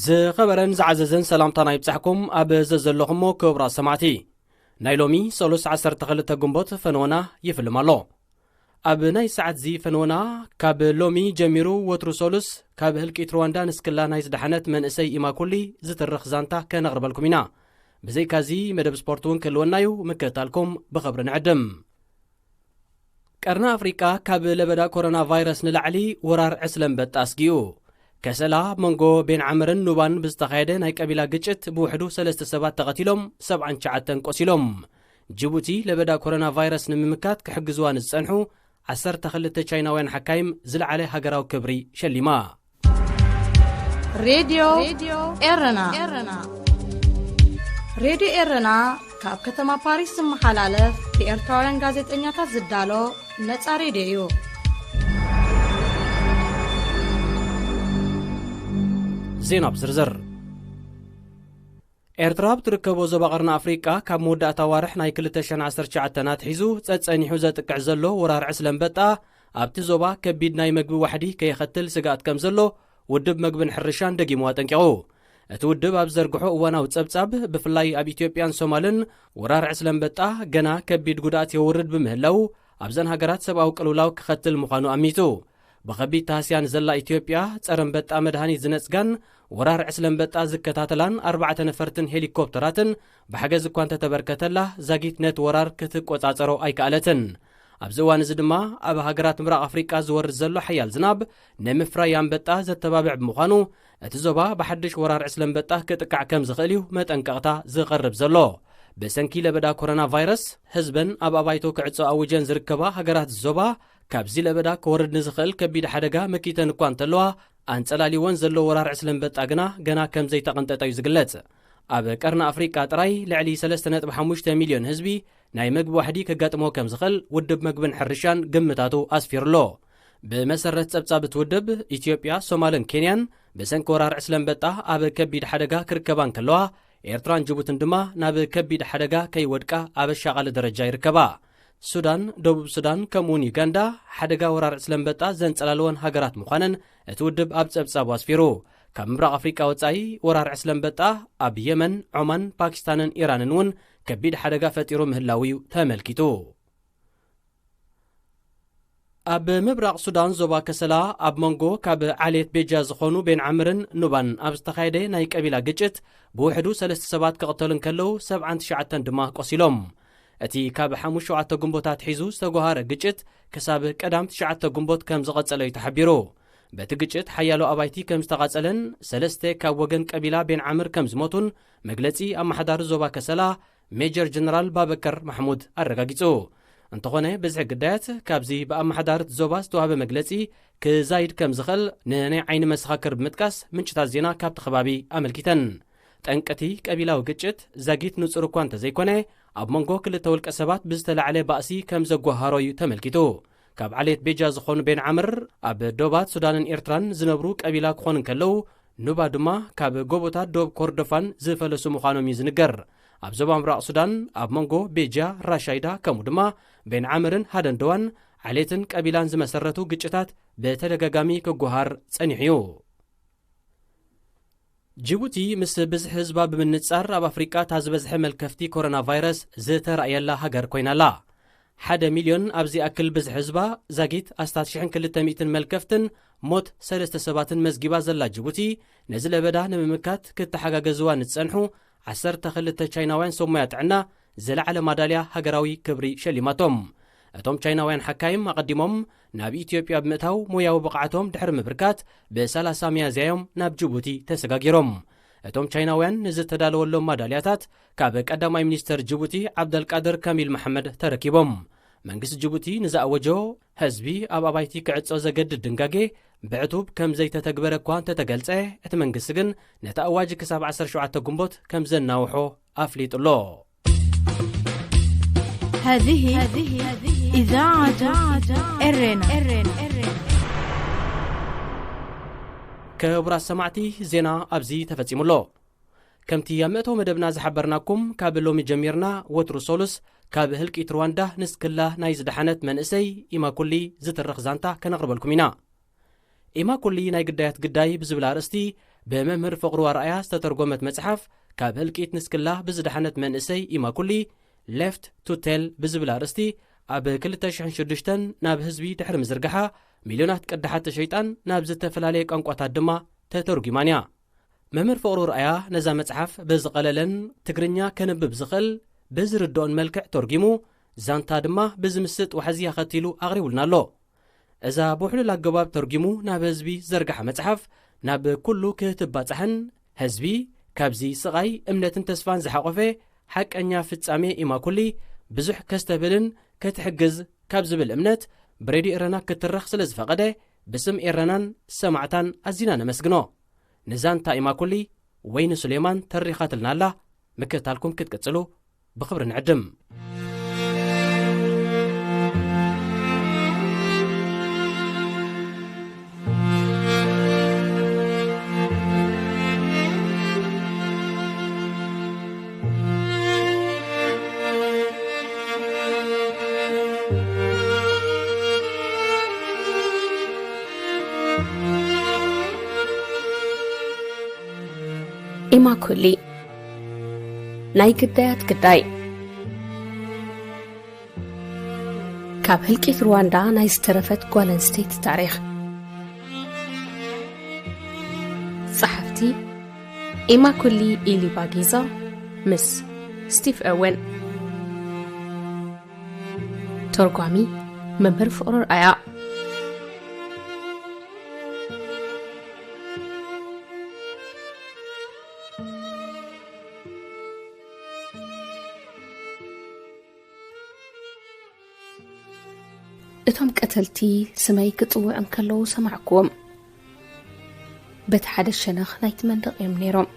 ዝኸበረን ዝዓዘዘን ሰላምታና ይብጻሕኩም ኣብ ዘዘለኹሞ ክቡራት ሰማዕቲ። ናይ ሎሚ ሰሉስ ዓሰርተ ክልተ ግንቦት ፈነወና ይፍልም ኣሎ። ኣብ ናይ ሰዓትዚ ፈነወና፣ ካብ ሎሚ ጀሚሩ ወትሩ ሰሉስ ካብ ህልቂት ሩዋንዳ ንስክላ ናይ ዝደሓነት መንእሰይ ኢማኩሊ ዝትርኽ ዛንታ ከነቕርበልኩም ኢና። ብዘይካዚ መደብ ስፖርት እውን ክህልወና እዩ፣ ምክትታልኩም ብኽብሪ ንዕድም። ቀርኒ ኣፍሪቃ ካብ ለበዳ ኮሮና ቫይረስ ንላዕሊ ወራር ዕስለ ኣንበጣ ኣስጊኡ። ከሰላ፣ መንጎ ቤንዓምርን ኑባን ብዝተኻየደ ናይ ቀቢላ ግጭት ብውሕዱ ሰለስተ ሰባት ተቐቲሎም፣ ሰብዓን ትሽዓተን ቆሲሎም። ጅቡቲ ለበዳ ኮሮና ቫይረስ ንምምካት ክሕግዝዋ ንዝጸንሑ ዓሰርተ ክልተ ቻይናውያን ሓካይም ዝለዓለ ሃገራዊ ክብሪ ሸሊማ። ሬድዮ ኤረና። ሬድዮ ኤረና ካብ ከተማ ፓሪስ ዝመሓላለፍ ብኤርትራውያን ጋዜጠኛታት ዝዳሎ ነጻ ሬድዮ እዩ። ዜና ብዝርዝር። ኤርትራ ኣብ ትርከቦ ዞባ ቀርኒ ኣፍሪቃ ካብ መወዳእታ ዋርሕ ናይ ክልተ ሽሕን ዓሰርተ ትሽዓተን ኣትሒዙ ጸጸኒሑ ዘጥቅዕ ዘሎ ወራር ዕስለ ኣንበጣ ኣብቲ ዞባ ከቢድ ናይ መግቢ ዋሕዲ ከየኸትል ስግኣት ከም ዘሎ ውድብ መግብን ሕርሻን ደጊሙ ኣጠንቂቑ። እቲ ውድብ ኣብ ዘርግሖ እዋናዊ ጸብጻብ፣ ብፍላይ ኣብ ኢትዮጵያን ሶማልን ወራር ዕስለ ኣንበጣ ገና ከቢድ ጉድኣት የውርድ ብምህላው፣ ኣብዘን ሃገራት ሰብኣዊ ቅልውላው ክኸትል ምዃኑ ኣሚቱ። ብኸቢድ ተሃስያ ንዘላ ኢትዮጵያ፣ ጸረ ኣንበጣ መድሃኒት ዝነጽጋን ወራር ዕስለ ኣንበጣ ዝከታተላን ኣርባዕተ ነፈርትን ሄሊኮፕተራትን ብሓገዝ እኳ እንተተበርከተላ፣ ዛጊት ነቲ ወራር ክትቆጻጸሮ ኣይከኣለትን። ኣብዚ እዋን እዚ ድማ፣ ኣብ ሃገራት ምብራቕ ኣፍሪቃ ዝወርድ ዘሎ ሓያል ዝናብ ንምፍራይ ኣንበጣ ዘተባብዕ ብምዃኑ፣ እቲ ዞባ ብሓድሽ ወራር ዕስለ ኣንበጣ ክጥቃዕ ከም ዝኽእል እዩ መጠንቀቕታ ዝቐርብ ዘሎ። ብሰንኪ ለበዳ ኮሮና ቫይረስ፣ ህዝበን ኣብ ኣባይቶ ክዕጾ ኣውጀን ዝርከባ ሃገራት ዞባ፣ ካብዚ ለበዳ ክወርድ ንዝኽእል ከቢድ ሓደጋ መኪተን እኳ እንተለዋ፣ ኣንጸላልይወን ዘሎ ወራር ዕስለ ኣንበጣ ግና ገና ከም ዘይተቐንጠጠ እዩ ዝግለጽ። ኣብ ቀርኒ ኣፍሪቃ ጥራይ ልዕሊ ሰለስተ ነጥቢ ሓሙሽተ ሚልዮን ህዝቢ ናይ መግቢ ዋሕዲ ከጋጥሞ ከም ዝኽእል ውድብ መግብን ሕርሻን ግምታቱ ኣስፊሩ ኣሎ። ብመሰረት ጸብጻብ እቲ ውድብ፣ ኢትዮጵያ፣ ሶማልን ኬንያን ብሰንኪ ወራር ዕስለ ኣንበጣ ኣብ ከቢድ ሓደጋ ክርከባ እንከለዋ፣ ኤርትራን ጅቡትን ድማ ናብ ከቢድ ሓደጋ ከይወድቃ ኣብ ኣሻቓሊ ደረጃ ይርከባ። ሱዳን፣ ደቡብ ሱዳን፣ ከምኡውን ዩጋንዳ፣ ሓደጋ ወራር ዕስለ ኣንበጣ ዘንጸላለወን ሃገራት ምዃነን እቲ ውድብ ኣብ ጸብጻቡ ኣስፊሩ። ካብ ምብራቕ ኣፍሪቃ ወጻኢ፣ ወራር ዕስለ ኣንበጣ ኣብ የመን፣ ዖማን፣ ፓኪስታንን ኢራንን እውን ከቢድ ሓደጋ ፈጢሩ ምህላው እዩ ተመልኪቱ። ኣብ ምብራቕ ሱዳን ዞባ ከሰላ ኣብ መንጎ ካብ ዓሌት ቤጃ ዝኾኑ ቤን ዓምርን ኑባን ኣብ ዝተኻየደ ናይ ቀቢላ ግጭት ብውሕዱ ሰለስተ ሰባት ክቕተሉ እንከለዉ፣ ሰብዓን ትሽዓተን ድማ ቆሲሎም። እቲ ካብ ሓሙስ ሸውዓተ ግንቦት ኣትሒዙ ዝተጓሃረ ግጭት ክሳብ ቀዳም ትሽዓተ ግንቦት ከም ዝቐጸለ እዩ ተሓቢሩ። በቲ ግጭት ሓያሎ ኣባይቲ ከም ዝተቓጸለን ሰለስተ ካብ ወገን ቀቢላ ቤን ዓምር ከም ዝሞቱን መግለጺ ኣመሓዳሪ ዞባ ከሰላ ሜጀር ጀነራል ባበከር ማሕሙድ ኣረጋጊጹ። እንተኾነ፣ ብዝሒ ግዳያት ካብዚ ብኣመሓዳሪ እቲ ዞባ ዝተዋህበ መግለጺ ክዛይድ ከም ዝኽእል ንናይ ዓይኒ መሰኻክር ብምጥቃስ ምንጭታት ዜና ካብቲ ከባቢ ኣመልኪተን። ጠንቂ እቲ ቀቢላዊ ግጭት ዛጊት ንጹር እኳ እንተዘይኮነ፣ ኣብ መንጎ ክልተ ውልቀ ሰባት ብዝተላዕለ ባእሲ ከም ዘጓሃሮ እዩ ተመልኪቱ። ካብ ዓሌት ቤጃ ዝኾኑ ቤን ዓምር ኣብ ዶባት ሱዳንን ኤርትራን ዝነብሩ ቀቢላ ክኾኑ እንከለዉ፣ ኑባ ድማ ካብ ጎቦታት ዶብ ኮርዶፋን ዝፈለሱ ምዃኖም እዩ ዝንገር። ኣብ ዞባ ምብራቕ ሱዳን፣ ኣብ መንጎ ቤጃ፣ ራሻይዳ፣ ከምኡ ድማ ቤን ዓምርን ሃደንደዋን ዓሌትን ቀቢላን ዝመሰረቱ ግጭታት ብተደጋጋሚ ክጓሃር ጸኒሑ እዩ። ጅቡቲ ምስ ብዝሒ ህዝባ ብምንጻር ኣብ ኣፍሪቃ እታ ዝበዝሐ መልከፍቲ ኮሮና ቫይረስ ዝተራእየላ ሃገር ኮይና ኣላ። ሓደ ሚልዮን ኣብ ዝኣክል ብዝሒ ህዝባ፣ ዛጊት ኣስታት ሽሕን ክልተ ሚእትን መልከፍትን ሞት ሰለስተ ሰባትን መዝጊባ ዘላ ጅቡቲ፣ ነዚ ለበዳ ንምምካት ክተሓጋገዝዋ ንዝጸንሑ ዓሰርተ ክልተ ቻይናውያን ሰብ ሞያ ጥዕና ዝለዓለ ማዳልያ ሃገራዊ ክብሪ ሸሊማቶም። እቶም ቻይናውያን ሓካይም ኣቐዲሞም ናብ ኢትዮጵያ ብምእታው ሞያዊ ብቕዓቶም ድሕሪ ምብርካት፣ ብሰላሳ ሚያዝያ እዮም ናብ ጅቡቲ ተሰጋጊሮም። እቶም ቻይናውያን ንዝተዳለወሎም ማዳልያታት ካብ ቀዳማይ ሚኒስተር ጅቡቲ ዓብደልቃድር ካሚል መሓመድ ተረኪቦም። መንግስቲ ጅቡቲ ንዝኣወጆ ህዝቢ ኣብ ኣባይቲ ክዕጾ ዘገድድ ድንጋጌ ብዕቱብ ከም ዘይተተግበረ እኳ እንተተገልጸ፣ እቲ መንግስቲ ግን ነቲ ኣዋጅ ክሳብ ዓሰርተ ሸውዓተ ግንቦት ከም ዘናውሖ ኣፍሊጡ ኣሎ። هذه إذاعة إرنا. ክቡራት ሰማዕቲ፣ ዜና ኣብዚ ተፈጺሙ ኣሎ። ከምቲ ኣብ መእተዊ መደብና ዝሓበርናኩም፣ ካብ ሎሚ ጀሚርና ወትሩ ሶሉስ ካብ ህልቂት ሩዋንዳ ንስክላ ናይ ዝደሓነት መንእሰይ ኢማኩሊ ዝትርኽ ዛንታ ከነቕርበልኩም ኢና። ኢማኩሊ ናይ ግዳያት ግዳይ ብዝብል ኣርእስቲ ብመምህር ፍቕሩ ኣርኣያ ዝተተርጎመት መጽሓፍ፣ ካብ ህልቂት ንስክላ ብዝደሓነት መንእሰይ ኢማኩሊ፣ ሌፍት ቱ ቴል ብዝብል ኣርእስቲ፣ ኣብ ክልተ ሽሕን ሽዱሽተን ናብ ህዝቢ ድሕሪ ምዝርግሓ፣ ሚልዮናት ቅዳሓት ተሸይጣን ናብ ዝተፈላለየ ቋንቋታት ድማ ተተርጒማን እያ። መምህር ፍቕሩ ርኣያ ነዛ መጽሓፍ ብዝቐለለን ትግርኛ ከንብብ ዝኽእል ብዝርድኦን መልክዕ ተርጒሙ፣ ዛንታ ድማ ብዝምስጥ ዋሕዚ ኣኸቲሉ ኣቕሪቡልና ኣሎ። እዛ ብውሕሉል ኣገባብ ተርጒሙ ናብ ህዝቢ ዘርግሓ መጽሓፍ ናብ ኩሉ ክትባጻሕን ህዝቢ ካብዚ ስቓይ እምነትን ተስፋን ዝሓቖፈ ሓቀኛ ፍጻሜ ኢማኩሊ ብዙሕ ከስተብህልን ክትሕግዝ ካብ ዝብል እምነት ብሬድዮ ኤረና ክትረኽ ስለ ዝፈቐደ ብስም ኤረናን ሰማዕታን ኣዚና ነመስግኖ። ንዛንታ ኢማኩሊ ወይኒ ሱሌማን ተሪኻትልና ኣላ። ምክትታልኩም ክትቅጽሉ ብኽብሪ ንዕድም። ኢማኩሊ፣ ናይ ግዳያት ግዳይ። ካብ ህልቂት ሩዋንዳ ናይ ዝተረፈት ጓል ኣንስተይቲ ታሪኽ። ጸሓፍቲ፣ ኢማኩሊ ኢሊባጊዛ ምስ ስቲቭ ኦወን። ተርጓሚ፣ መምህር ፍቕሩ ርኣያ። እቶም ቀተልቲ ስመይ ክጽውዑ እንከለዉ ሰማዕክዎም። በቲ ሓደ ሸነኽ ናይቲ መንደቕ እዮም ነይሮም።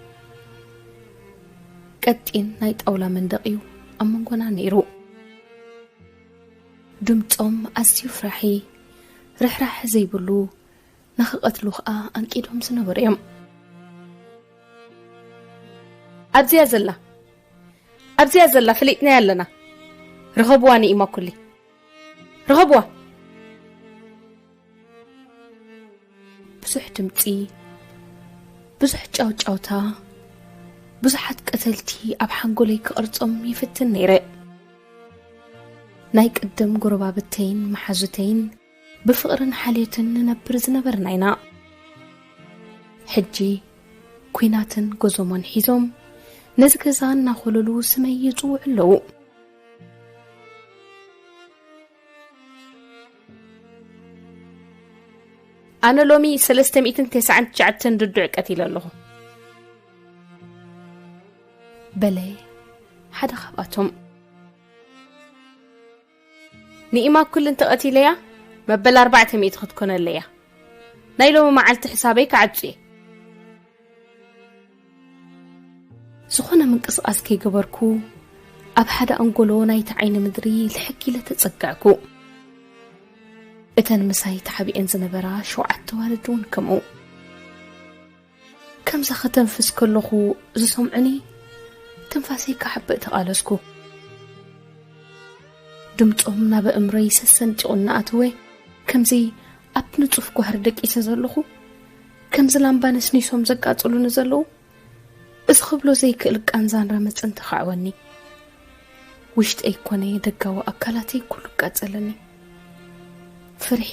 ቀጢን ናይ ጣውላ መንደቕ እዩ ኣብ መንጎና ነይሩ። ድምጾም ኣዝዩ ፍራሒ፣ ርሕራሕ ዘይብሉ፣ ንኽቐትሉ ኸኣ ኣንቂዶም ዝነበሩ እዮም። ኣብዚኣ ዘላ፣ ኣብዚኣ ዘላ፣ ፈሊጥናያ ኣለና። ርኸብዋ ንኢማኩሊ። ርኸብዋ። ብዙሕ ድምጺ፣ ብዙሕ ጫውጫውታ፣ ብዙሓት ቀተልቲ ኣብ ሓንጎለይ ክቐርጾም ይፍትን ነይረ። ናይ ቅድም ጎረባብተይን መሓዙተይን ብፍቕርን ሓልዮትን ንነብር ዝነበርና ኢና። ሕጂ ኲናትን ጎዞሞን ሒዞም ነዚ ገዛ እናኾለሉ ስመይ ይጽውዑ ኣለዉ። ኣነ ሎሚ ሰለስተ ሚእትን ተስዓን ትሽዓተን ድዱዕ ቀቲለ ኣለኹ። በለ ሓደ ካብኣቶም። ንኢማኩል እንተቐቲለያ መበል ኣርባዕተ ሚእቲ ክትኮነለያ። ናይ ሎሚ መዓልቲ ሕሳበይ ክዓጹ እየ። ዝኾነ ምንቅስቓስ ከይገበርኩ፣ ኣብ ሓደ ኣንጎሎ ናይቲ ዓይኒ ምድሪ ልሕግ ኢለ ተጸጋዕኩ። እተን ምሳይ ተሓቢኤን ዝነበራ ሸውዓተ ኣዋልድ እውን ከምኡ። ከምዛ ከተንፍስ ከለኹ ዝሰምዑኒ፣ ትንፋሰይ ክሓብእ ተቓለስኩ። ድምጾም ናብ ኣእምሮይ ሰሰንጢቑ እናኣተወ፣ ከምዚ ኣብ ንጹፍ ጓህሪ ደቂሰ ዘለኹ፣ ከምዚ ላምባ ነስኒሶም ዘቃጽሉኒ ዘለዉ፣ እዚ ክብሎ ዘይክእል ቃንዛን ረመጽን ተኻዕወኒ። ውሽጠይ ኮነ ደጋዊ ኣካላተይ ኩሉ ቃጸለኒ። ፍርሒ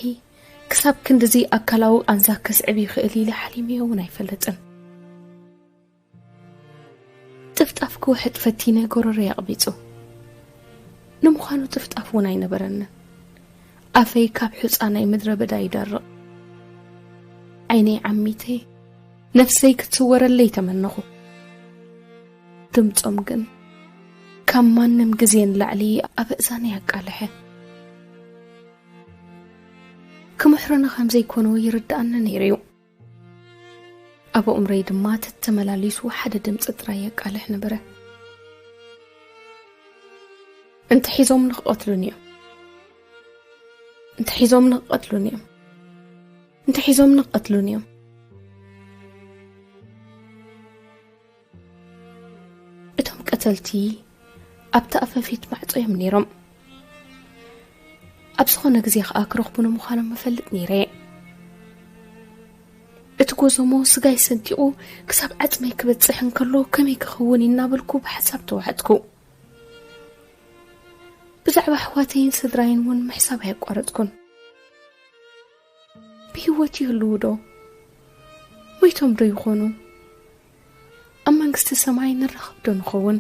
ክሳብ ክንድዚ ኣካላዊ ቃንዛ ከስዕብ ይኽእል ኢለ ሓሊመዮ እውን ኣይፈልጥን። ጥፍጣፍ ክውሕጥ ፈቲነ ጎረሮይ ኣቕቢጹ። ንምዃኑ ጥፍጣፍ እውን ኣይነበረንን። ኣፈይ ካብ ሑጻ ናይ ምድረ በዳ ይደርቕ። ዓይነይ ዓሚተ ነፍሰይ ክትስወረለይ ተመነኹ። ድምጾም ግን ካብ ማንም ግዜ ንላዕሊ ኣብ ኣእዛነይ ኣቃልሐ። ክምሕሩኒ ከም ዘይኮኑ ይርድኣኒ ነይሩ እዩ። ኣብ ኣእምሮይ ድማ ተተመላሊሱ ሓደ ድምጺ ጥራይ የቃልሕ ነበረ። እንተሒዞም ንኽቐትሉኒ እዮም። እንተሒዞም ንኽቐትሉኒ እዮም። እንተሒዞም ንኽቐትሉኒ እዮም። እቶም ቀተልቲ ኣብቲ ኣፈፊት ማዕጾ እዮም ነይሮም። ኣብ ዝኾነ ግዜ ኸኣ ክረኽቡኒ ምዃኖም እፈልጥ ነይረ። እቲ ጎዞሞ ስጋይ ሰንጢቑ ክሳብ ዓጽመይ ክበጽሕ እንከሎ ከመይ ክኸውን እናበልኩ ብሓሳብ ተዋሕጥኩ። ብዛዕባ ኣሕዋተይን ስድራይን እውን ምሕሳብ ኣየቋረጽኩን። ብህይወት ይህልዉ ዶ? ሞይቶም ዶ ይኾኑ? ኣብ መንግስቲ ሰማይ ንራኸብ ዶ ንኸውን?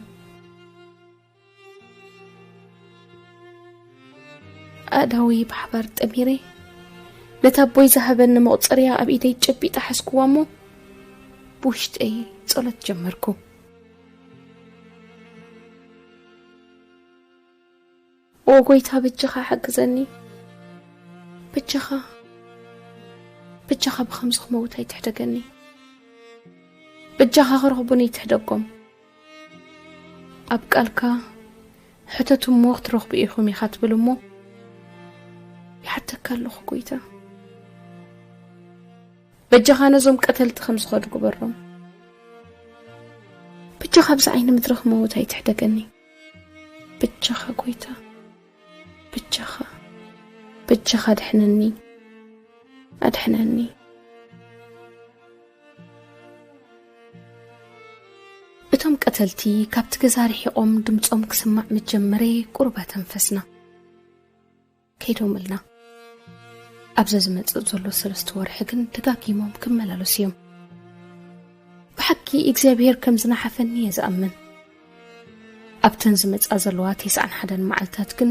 ኣእዳወይ ብሓባር ጠሚረ፣ ነታ ኣቦይ ዝሃበኒ መቑጸርያ ኣብ ኢደይ ጨቢጠ ሓዝክዋ እሞ፣ ብውሽጠይ ጸሎት ጀመርኩ። ኦ ጎይታ፣ በጃኻ ሓግዘኒ። በጃኻ፣ በጃኻ ብኸምዚ ክመውት ኣይትሕደገኒ። በጃኻ ክረኽቡኒ ኣይትሕደጎም። ኣብ ቃልካ፣ "ሕተቱ እሞ ክትረኽቡ ኢኹም" ኢኻ ትብል እሞ፣ ይሓተካ ኣለኹ ጎይታ። በጃኻ ነዞም ቀተልቲ ከም ዝኸዱ ግበሮም። በጃኻ ኣብዚ ዓይኒ ምድሪ ክመውት ኣይትሕደገኒ። በጃኻ ጎይታ፣ በጃኻ፣ በጃኻ ኣድሕነኒ፣ ኣድሕነኒ። እቶም ቀተልቲ ካብቲ ገዛ ርሒቖም ድምጾም ክስማዕ ምስ ጀመረ ቁሩብ ኣተንፈስና። ከይዶምልና። ኣብ ዘዝመጽእ ዘሎ ሰለስተ ወርሒ ግን ደጋጊሞም ክመላለሱ እዮም። ብሓቂ እግዚኣብሔር ከም ዝነሓፈኒ እየ ዝኣምን። ኣብተን ዝመጻ ዘለዋ ተስዓን ሓደን መዓልታት ግን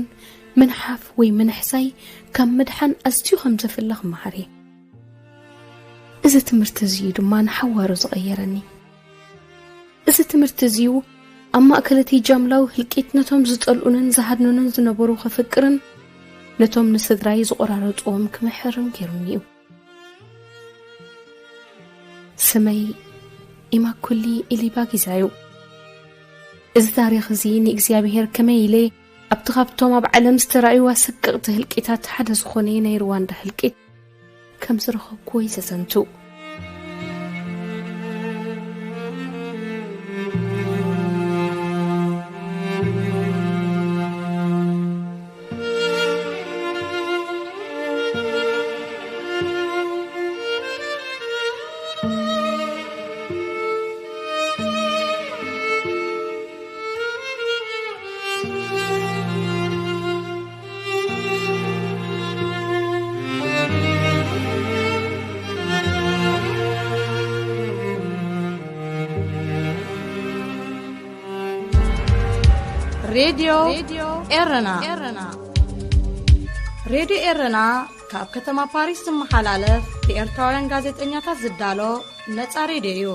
ምንሓፍ ወይ ምንሕሳይ ካብ ምድሓን ኣዝዩ ከም ዘፍለ ክመሃር እየ። እዚ ትምህርቲ እዚ እዩ ድማ ንሓዋሩ ዝቐየረኒ። እዚ ትምህርቲ እዚ እዩ ኣብ ማእከል እቲ ጃምላዊ ህልቂት ነቶም ዝጸልኡንን ዝሃድኑንን ዝነበሩ ከፍቅርን ነቶም ንስድራይ ዝቖራረጽዎም ክምሕርን ገይሩኒ እዩ። ስመይ ኢማኩሊ ኢሊባጊዛ እዩ። እዚ ታሪኽ እዚ ንእግዚኣብሔር ከመይ ኢለ ኣብቲ ካብቶም ኣብ ዓለም ዝተራእዩ ኣሰቀቕቲ ህልቂታት ሓደ ዝኾነ ናይ ሩዋንዳ ህልቂት ከም ዝረኸብኩዎ እዩ ዘዘንቱ። ሬድዮ ኤረና። ሬድዮ ኤረና ካብ ከተማ ፓሪስ ዝመሓላለፍ ብኤርትራውያን ጋዜጠኛታት ዝዳሎ ነጻ ሬድዮ እዩ።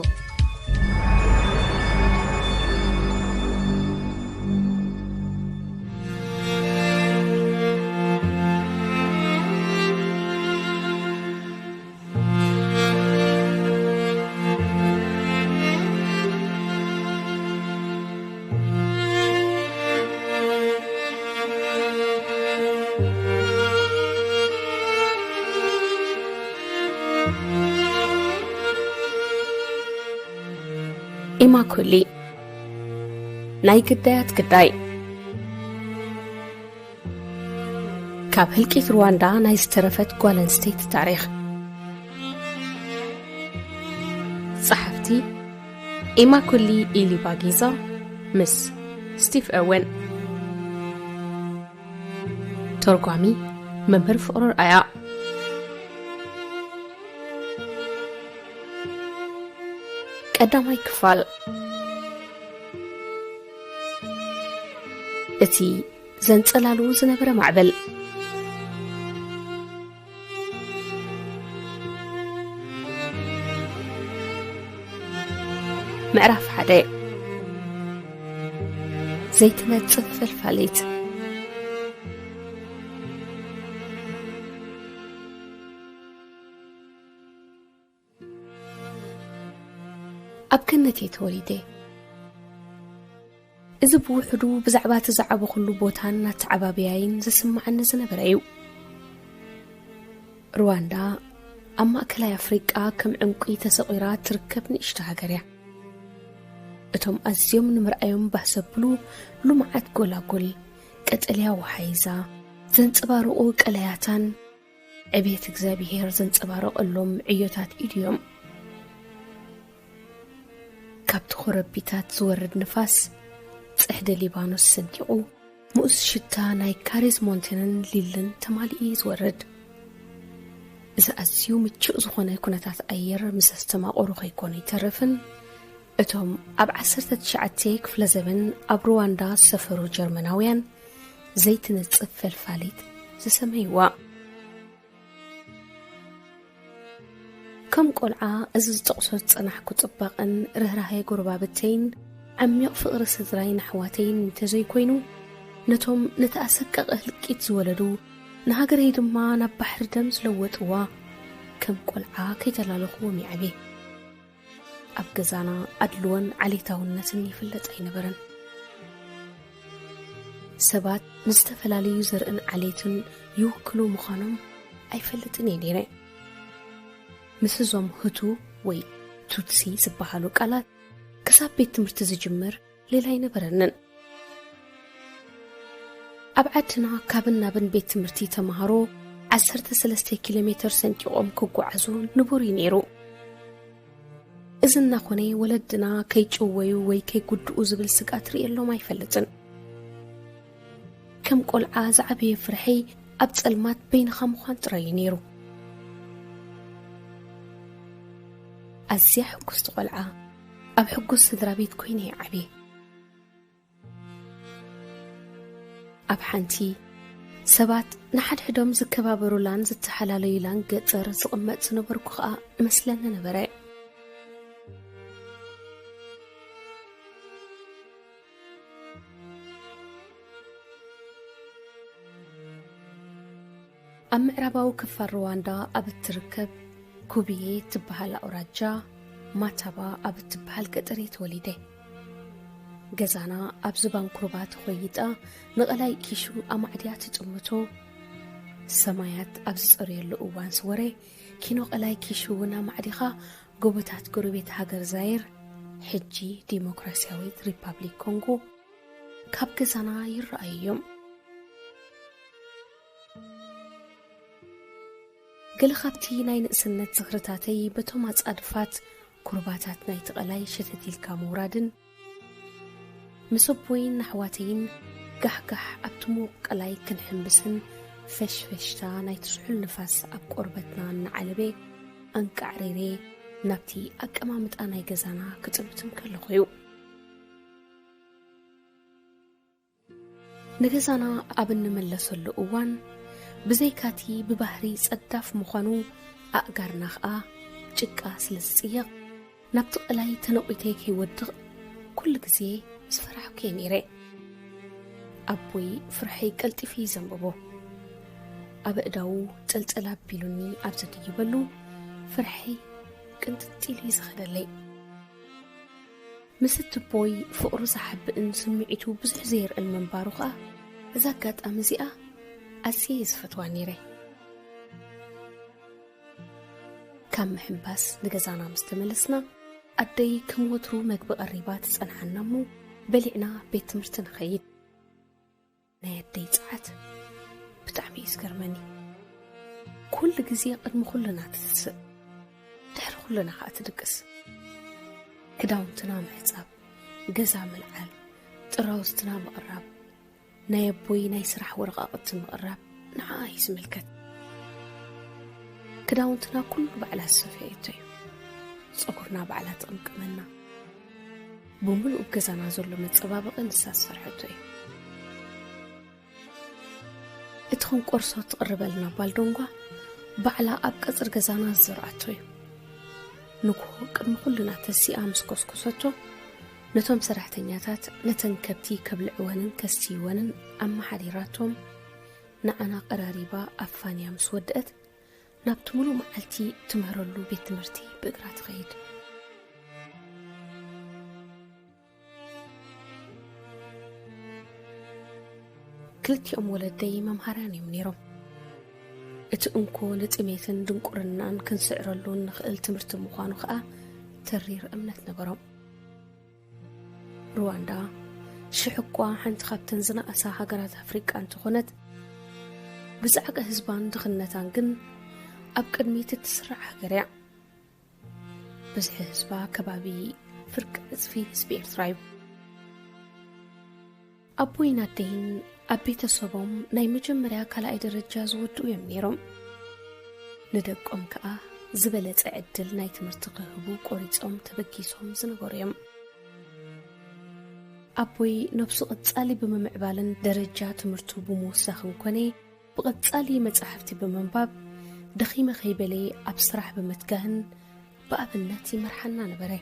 ኢማኩሊ፣ ናይ ግዳያት ግዳይ። ካብ ህልቂት ሩዋንዳ ናይ ዝተረፈት ጓል ኣንስተይቲ ታሪኽ። ጸሓፍቲ ኢማኩሊ ኢሊባጊዛ ምስ ስቲቭ ኦወን። ተርጓሚ መምህር ፍቕሩ ርኣያ። ቀዳማይ ክፋል። እቲ ዘንጸላሉ ዝነበረ ማዕበል። ምዕራፍ ሓደ። ዘይትነጽፍ ፈልፋሊት። ኣብ ገነት እየ ተወሊደ። እዚ ብውሕዱ ብዛዕባ እቲ ዝዓበኹሉ ቦታን ኣተዓባብያይን ዝስምዓኒ ዝነበረ እዩ። ሩዋንዳ ኣብ ማእከላይ ኣፍሪቃ ከም ዕንቁ ተሰቒራ ትርከብ ንእሽቶ ሃገር እያ። እቶም ኣዝዮም ንምርኣዮም ባህ ዘብሉ ልሙዓት ጎላጉል፣ ቀጠልያ ወሓይዛ፣ ዘንጸባርቑ ቀላያታን ዕቤት እግዚኣብሔር ዘንጸባርቐሎም ዕዮታት ኢድዮም። ካብቲ ኮረቢታት ዝወርድ ንፋስ ጽሕዲ ሊባኖስ ሰንጢቑ፣ ምኡዝ ሽታ ናይ ካሪዝ ሞንቴንን ሊልን ተማሊኡ እዩ ዝወርድ። እዚ ኣዝዩ ምቹእ ዝኾነ ኩነታት ኣየር ምስ ኣስተማቐሩ ከይኮነ ይተርፍን፣ እቶም ኣብ ዓሰርተ ትሽዓተ ክፍለ ዘበን ኣብ ሩዋንዳ ዝሰፈሩ ጀርመናውያን ዘይትነጽፍ ፈልፋሊት ዝሰመይዋ። ከም ቆልዓ እዚ ዝጠቕሶ ዝጸናሕኩ ጽባቐን ርህራሄ ጎረባብተይን ዓሚቕ ፍቕሪ ስድራይን ኣሕዋተይን እንተዘይኮይኑ፣ ነቶም ነቲ ኣሰቃቒ ህልቂት ዝወለዱ፣ ንሃገረይ ድማ ናብ ባሕሪ ደም ዝለወጥዋ፣ ከም ቆልዓ ከይተላለኹዎም ይዓብየ። ኣብ ገዛና ኣድልዎን ዓሌታውነትን ይፍለጥ ኣይነበረን። ሰባት ንዝተፈላለዩ ዘርእን ዓሌትን ይውክሉ ምዃኖም ኣይፈልጥን እየ ነይረ። ምስ እዞም ሁቱ ወይ ቱትሲ ዝበሃሉ ቃላት ክሳብ ቤት ትምህርቲ ዝጅምር ሌላ ኣይነበረንን። ኣብ ዓድና ካብን ናብን ቤት ትምህርቲ ተምሃሮ ዓሰርተ ሰለስተ ኪሎ ሜትር ሰንጢቖም ክጓዓዙ ንቡር እዩ ነይሩ። እዚ እናኾነ ወለድና ከይጭወዩ ወይ ከይጉድኡ ዝብል ስግኣት ርእየሎም ኣይፈልጥን። ከም ቆልዓ ዝዓበየ ፍርሐይ ኣብ ጸልማት በይንኻ ምዃን ጥራይ እዩ ነይሩ። ኣዝያ ሕጉስቲ ቆልዓ፣ ኣብ ሕጉስ ስድራ ቤት ኮይነ እየ ዓብየ። ኣብ ሓንቲ ሰባት ንሓድሕዶም ዝከባበሩላን ዝተሓላለዩላን ገጠር ዝቕመጥ ዝነበርኩ ኸኣ እመስለኒ ነበረ። ኣብ ምዕራባዊ ክፋል ሩዋንዳ ኣብ እትርከብ ኩብዬ እትበሃል ኣውራጃ፣ ማታባ ኣብ እትበሃል ገጠር እየ ተወሊደ። ገዛና ኣብ ዝባን ኩርባ ተኾይጣ፣ ንቐላይ ኪሹ ኣማዕድያ ትጥምቶ። ሰማያት ኣብ ዝጸርየሉ እዋን ስወረ፣ ኪኖ ቀላይ ኪሹ እውን ኣማዕዲኻ፣ ጎቦታት ጎረቤት ሃገር ዛይር፣ ሕጂ ዲሞክራሲያዊት ሪፓብሊክ ኮንጎ፣ ካብ ገዛና ይረኣዩ እዮም። ገለ ካብቲ ናይ ንእስነት ዝኽርታተይ በቶም ኣጻድፋት ኩርባታት ናይቲ ቀላይ ሸተት ኢልካ ምውራድን፣ ምስ ኣቦይን ኣሕዋተይን ጋሕጋሕ ኣብቲ ምዉቕ ቀላይ ክንሕምብስን፣ ፈሽፈሽታ ናይቲ ስሑል ንፋስ ኣብ ቆርበትና እናዓለበ፣ ኣንቃዕሪረ ናብቲ ኣቀማምጣ ናይ ገዛና ክጥምት እንከለኹ እዩ። ንገዛና ኣብ እንምለሰሉ እዋን፣ ብዘይካቲ ብባህሪ ጸዳፍ ምዃኑ፣ ኣእጋርና ኸኣ ጭቃ ስለ ዝጽየቕ፣ ናብቲ ቀላይ ተነቒተ ከይወድቕ ኩሉ ግዜ ምስ ፈራሕኩ እየ ነይረ። ኣቦይ ፍርሐይ ቀልጢፉ እዩ ዘንብቦ። ኣብ ኣእዳዉ ጠልጠል ኣቢሉኒ ኣብ ዘድይበሉ፣ ፍርሐይ ቅንጥጥ ኢሉ እዩ ዝኸደለይ። ምስ እትቦይ ፍቕሩ ዝሓብእን ስምዒቱ ብዙሕ ዘየርእን ምንባሩ ኸኣ፣ እዛ ኣጋጣሚ እዚኣ ኣዝየ እየ ዝፈትዋ ነይረ። ካብ ምሕንባስ ንገዛና ምስ ተመለስና፣ ኣደይ ከም ወትሩ መግቢ ቀሪባ ትጸንሓና እሞ፣ በሊዕና ቤት ትምህርቲ ንኸይድ። ናይ ኣደይ ጸዓት ብጣዕሚ እዩ ዝገርመኒ። ኩሉ ግዜ ቅድሚ ኩልና ትትስእ፣ ድሕሪ ኩልና ኸኣ ትድቅስ። ክዳውንትና ምሕጻብ፣ ገዛ ምልዓል፣ ጥራውዝትና ምቕራብ፣ ናይ ኣቦይ ናይ ስራሕ ወረቓቕቲ ምቕራብ ንዓኣ እዩ ዝምልከት። ክዳውንትና ኩሉ ባዕላ ዝሰፈየቶ እዩ። ጸጉርና ባዕላ ትቕምቅመና። ብምሉእ ገዛና ዘሎ መጸባበቒ ንሳ ዝሰርሐቶ እዩ። እቲ ክንቆርሶ ትቕርበልና ባልዶንጓ ባዕላ ኣብ ቀጽሪ ገዛና ዝዘርኣቶ እዩ። ንግሆ ቅድሚ ኩልና ተሲኣ ምስ ኮስኮሰቶ፣ ነቶም ሰራሕተኛታት ነተን ከብቲ ከብልዕወንን ከስትይወንን ኣመሓዲራቶም፣ ንዓና ቀራሪባ ኣፋንያ ምስ ወድአት፣ ናብቲ ሙሉእ መዓልቲ ትምህረሉ ቤት ትምህርቲ ብእግራ ትኸይድ። ክልቲኦም ወለደይ መምሃርያን እዮም ነይሮም። እቲ እንኮ ንጥሜትን ድንቁርናን ክንስዕረሉ እንኽእል ትምህርቲ ምዃኑ ኸኣ ተሪር እምነት ነበሮም። ሩዋንዳ ሽሕ እኳ ሓንቲ ካብተን ዝነኣሳ ሃገራት ኣፍሪቃ እንተኾነት፣ ብጻዕቂ ህዝባን ድኽነታን ግን ኣብ ቅድሚት እትስራዕ ሃገር እያ። ብዝሒ ህዝባ ከባቢ ፍርቂ ዕጽፊ ህዝቢ ኤርትራ እዩ። ኣቦይን ኣደይን ኣብ ቤተሰቦም ናይ መጀመርያ ካልኣይ ደረጃ ዝወድኡ እዮም ነይሮም። ንደቆም ከኣ ዝበለጸ ዕድል ናይ ትምህርቲ ክህቡ ቆሪጾም ተበጊሶም ዝነበሩ እዮም። ኣቦይ ነብሱ ቀጻሊ ብምምዕባልን ደረጃ ትምህርቱ ብምውሳኽን ኮነ፣ ብቐጻሊ መጻሕፍቲ ብምንባብ፣ ደኺመ ከይበለ ኣብ ስራሕ ብምትጋህን ብኣብነት ይመርሓና ነበረ።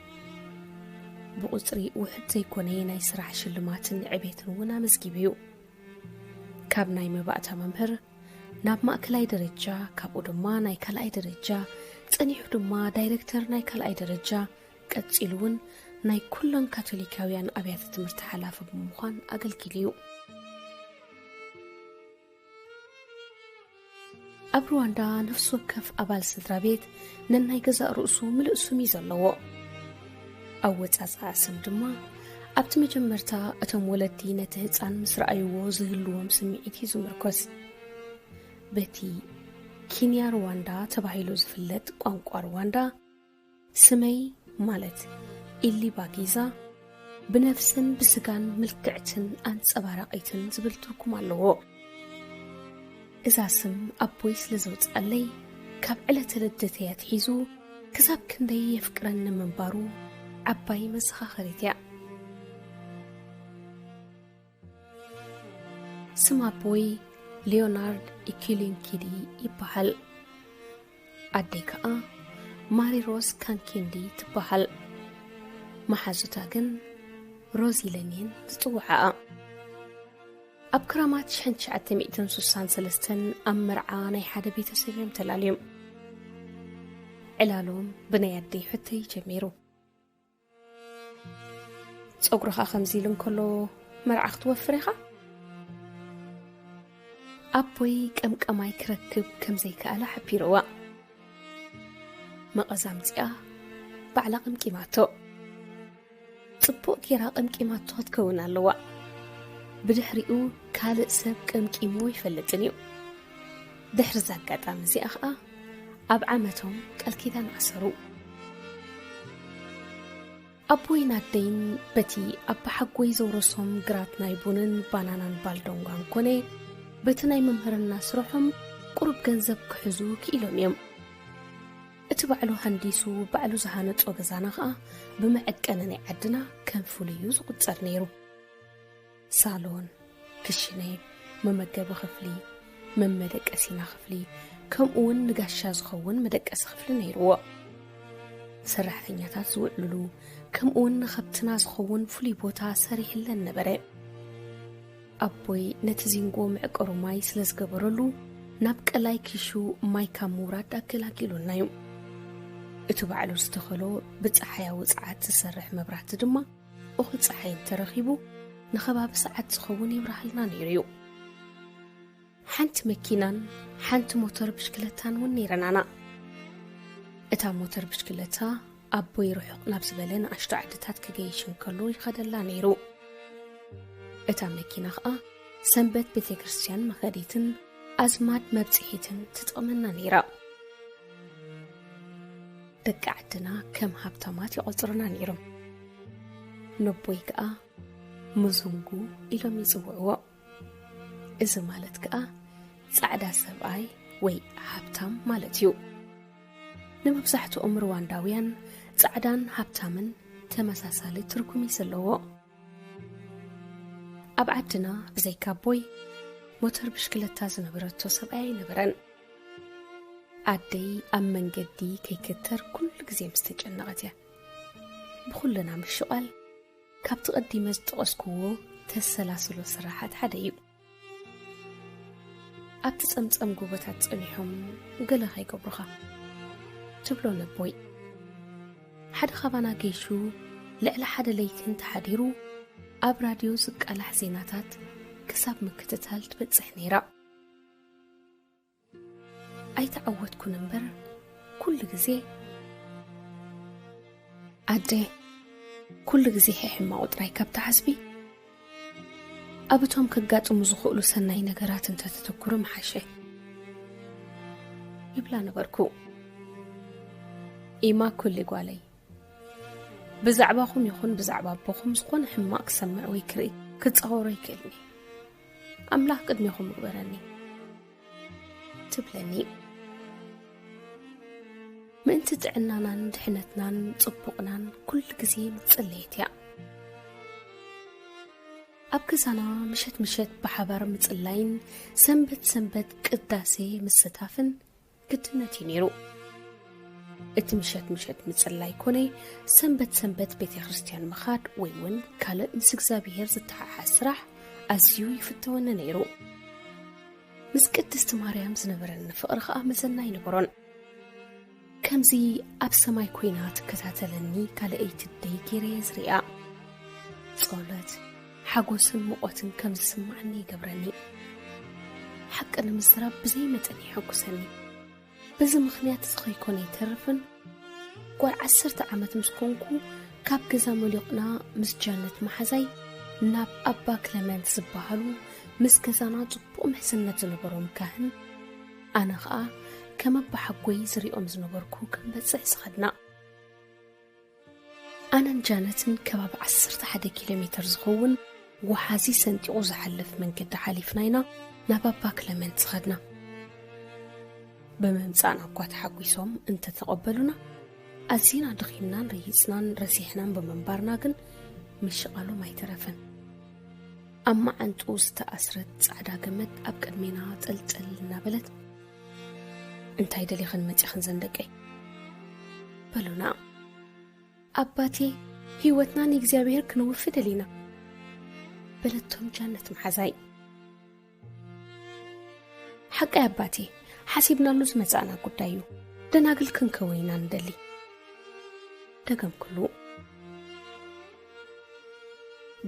ብቑጽሪ ውሑድ ዘይኮነ ናይ ስራሕ ሽልማትን ዕቤትን እውን ኣመዝጊቡ እዩ። ካብ ናይ መባእታ መምህር ናብ ማእከላይ ደረጃ፣ ካብኡ ድማ ናይ ካልኣይ ደረጃ፣ ጸኒሑ ድማ ዳይረክተር ናይ ካልኣይ ደረጃ፣ ቀጺሉ እውን ናይ ኩለን ካቶሊካውያን ኣብያተ ትምህርቲ ሓላፊ ብምዃን ኣገልጊሉ እዩ። ኣብ ሩዋንዳ ነፍሲ ወከፍ ኣባል ስድራ ቤት ነናይ ገዛእ ርእሱ ምሉእ ስም እዩ ዘለዎ። ኣወጻጽኣ ስም ድማ ኣብቲ መጀመርታ እቶም ወለዲ ነቲ ህጻን ምስ ረኣይዎ ዝህልዎም ስምዒት እዩ ዝምርኮስ። በቲ ኪንያ ሩዋንዳ ተባሂሉ ዝፍለጥ ቋንቋ ሩዋንዳ፣ ስመይ ማለት ኢሊ ባጊዛ፣ ብነፍስን ብስጋን ምልክዕትን ኣንጸባራቒትን ዝብል ትርጉም ኣለዎ። እዛ ስም ኣቦይ ስለ ዘውጽኣለይ፣ ካብ ዕለተ ልደተይ ኣትሒዙ ክሳብ ክንደይ የፍቅረኒ ምንባሩ ዓባይ መዘኻኸሪት እያ። ስም ኣቦይ ሊዮናርድ ኢኪሊንኪዲ ይበሃል። ኣደይ ከኣ ማሪ ሮዝ ካንኪንዲ ትበሃል። መሓዙታ ግን ሮዝ ኢለን እየን ዝጽውዓኣ። ኣብ ክራማት ሽሕን ትሽዓተ ሚእትን ስሳን ሰለስተን ኣብ መርዓ ናይ ሓደ ቤተሰብ እዮም ተላልዮም። ዕላሎም ብናይ ኣደይ ሕቶ እዩ ጀሚሩ። ጸጉርኻ ከምዚ ኢሉ እንከሎ መርዓ ክትወፍር ኢኻ? ኣቦይ ቀምቀማይ ክረክብ ከም ዘይከኣለ ሓቢርዋ። መቐዛምጺኣ ባዕላ ቀምቂማቶ። ጽቡቕ ጌራ ቀምቂማቶ ክትከውን ኣለዋ። ብድሕሪኡ ካልእ ሰብ ቀምቂምዎ ይፈልጥን እዩ። ድሕሪ እዛ ኣጋጣሚ እዚኣ ኸኣ ኣብ ዓመቶም ቃል ኪዳን ኣሰሩ። ኣቦይን ኣደይን በቲ ኣባሓጎይ ዘውረሶም ግራት ናይ ቡንን ባናናን ባልዶንጓን ኮነ በቲ ናይ መምህርና ስርሖም ቁሩብ ገንዘብ ክሕዙ ክኢሎም እዮም። እቲ ባዕሉ ሃንዲሱ ባዕሉ ዝሃነጾ ገዛና ኸኣ ብመዐቀኒ ናይ ዓድና ከም ፍሉይ እዩ ዝቑጸር ነይሩ። ሳሎን፣ ክሽነ፣ መመገቢ ክፍሊ፣ መመደቀሲና ክፍሊ፣ ከምኡ እውን ንጋሻ ዝኸውን መደቀሲ ክፍሊ ነይርዎ። ሰራሕተኛታት ዝውዕሉሉ፣ ከምኡ እውን ንኸብትና ዝኸውን ፍሉይ ቦታ ሰሪሕለን ነበረ። ኣቦይ ነቲ ዚንጎ መዕቀሩ ማይ ስለ ዝገበረሉ፣ ናብ ቀላይ ኪሹ ማይ ካብ ምውራድ ኣገላጊሉና እዩ። እቲ ባዕሉ ዝተኸሎ ብጸሓያዊ ጸዓት ዝሰርሕ መብራህቲ ድማ፣ እኹል ጸሓይ እንተረኺቡ፣ ንኸባቢ ሰዓት ዝኸውን የብርሃልና ነይሩ እዩ። ሓንቲ መኪናን ሓንቲ ሞተር ብሽክለታን እውን ነይረናና። እታ ሞተር ብሽክለታ ኣቦይ ርሑቕ ናብ ዝበለ ንኣሽቱ ዓድታት ክገይሽ እንከሎ ይኸደላ ነይሩ። እታ መኪና ኸኣ ሰንበት ቤተ ክርስቲያን መኸዲትን ኣዝማድ መብጽሒትን ትጠቕመና ነይራ። ደቂ ዓድና ከም ሃብታማት ይቖጽሩና ነይሮም። ነቦይ ከኣ ሙዙንጉ ኢሎም ይጽውዕዎ። እዚ ማለት ከኣ ጻዕዳ ሰብኣይ ወይ ሃብታም ማለት እዩ። ንመብዛሕትኦም ሩዋንዳውያን ጻዕዳን ሃብታምን ተመሳሳሊ ትርጉም እዩ ዘለዎ። ኣብ ዓድና ብዘይካ ኣቦይ ሞተር ብሽክለታ ዝነበረቶ ሰብኣይ ኣይነበረን። ኣደይ ኣብ መንገዲ ከይክተር ኩሉ ግዜ ምስ ተጨነቐት እያ። ብኹልና ምሽቓል ካብቲ ቀዲመ ዝጠቐስክዎ ተሰላስሎ ስራሓት ሓደ እዩ። ኣብቲ ጸምጸም ጎቦታት ጸኒሖም ገለ ከይገብሩኻ ትብሎ ነቦይ። ሓደ ካባና ገይሹ ልዕሊ ሓደ ለይቲ እንተሓዲሩ ኣብ ራድዮ ዝቃላሕ ዜናታት ክሳብ ምክትታል ትበጽሕ ነይራ። ኣይተዓወትኩን እምበር ኩሉ ግዜ ኣደ ኩሉ ግዜ ሕማቑ ጥራይ ካብ ትሓስቢ ኣብ እቶም ከጋጥሙ ዝኽእሉ ሰናይ ነገራት እንተተተኩሩ ምሓሸ ይብላ ነበርኩ። ኢማ ኩሊ ጓለይ ብዛዕባኹም ይኹን ብዛዕባ ኣቦኹም ዝኾነ ሕማቕ ክሰምዕ ወይ ክርኢ፣ ክጻወሮ ኣይክእልን እየ። ኣምላኽ ቅድሜኹም ይግበረኒ፣ ትብለኒ። ምእንቲ ጥዕናናን ድሕነትናን ጽቡቕናን ኩሉ ግዜ ምጽለየት እያ። ኣብ ገዛና ምሸት ምሸት ብሓባር ምጽላይን ሰንበት ሰንበት ቅዳሴ ምስታፍን ግድነት እዩ ነይሩ። እቲ ምሸት ምሸት ምጽላይ ኮነ ሰንበት ሰንበት ቤተ ክርስቲያን ምኻድ ወይ እውን ካልእ ምስ እግዚኣብሔር ዝተሓሓዝ ስራሕ ኣዝዩ ይፍተወኒ ነይሩ። ምስ ቅድስቲ ማርያም ዝነበረኒ ፍቕሪ ኸኣ መዘና ኣይነበሮን። ከምዚ ኣብ ሰማይ ኮይና ትከታተለኒ ካልኣይቲ ኣደይ ገይረ እየ ዝሪኣ። ጸሎት፣ ሓጎስን ሙቐትን ከም ዝስምዓኒ ይገብረኒ። ሓቂ ንምዝራብ ብዘይ መጠን የሐጉሰኒ። በዚ ምኽንያት እዚ ከይኮነ ኣይተርፍን፣ ጓል ዓሰርተ ዓመት ምስ ኮንኩ፣ ካብ ገዛ መሊቕና ምስ ጃነት መሓዛይ ናብ ኣባ ክለመንት ዝበሃሉ ምስ ገዛና ጽቡቕ ምሕዝነት ዝነበሮም ካህን፣ ኣነ ኸኣ ከም ኣባሓጎይ ዝሪኦም ዝነበርኩ ክንበጽሕ ዝኸድና። ኣነን ጃነትን ከባቢ ዓሰርተ ሓደ ኪሎ ሜተር ዝኸውን ወሓዚ ሰንጢቑ ዝሓልፍ መንገዲ ሓሊፍና ኢና ናብ ኣባ ክለመንት ዝኸድና። ብምምጻእና እኳ ተሓጒሶም እንተተቐበሉና፣ ኣዚና ደኺምናን ረሂጽናን ረሲሕናን ብምንባርና ግን ምሽቓሎም ኣይተረፈን። ኣብ መዓንጥኡ ዝተኣስረት ጻዕዳ ገመድ ኣብ ቅድሜና ጥልጥል እናበለት፣ "እንታይ ደሊኽን መጺኽን ዘን ደቀይ?" በሉና። "ኣባቴ፣ ህይወትና ንእግዚኣብሔር ክነውፊ ደሊና" በለቶም ጃነት መሓዛይ። "ሓቀይ ኣባቴ፣ ሓሲብናሉ ዝመጻእና ጉዳይ እዩ። ደናግል ክንከውን ኢና ንደሊ" ደገምኩሉ።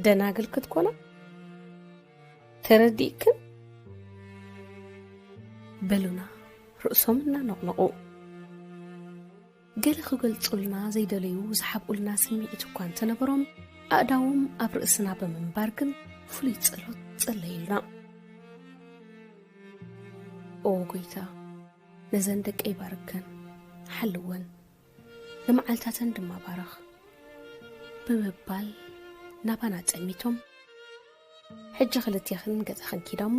"ደናግል ክትኮና ተረዲእክን?" በሉና ርእሶም እናነቕነቑ። ገለ ክገልጹልና ዘይደለዩ ዝሓብኡልና ስምዒት እኳ እንተነበሮም፣ ኣእዳዎም ኣብ ርእስና ብምንባር ግን ፍሉይ ጸሎት ጸለዩልና። "ኦ ጎይታ፣ ነዘን ደቀይ ባርከን፣ ሓልወን፣ ንመዓልታተን ድማ ባርኽ" ብምባል ናባና ጠሚቶም፣ "ሕጂ ክልቴኽን ገዛኽን ኪዳ እሞ፣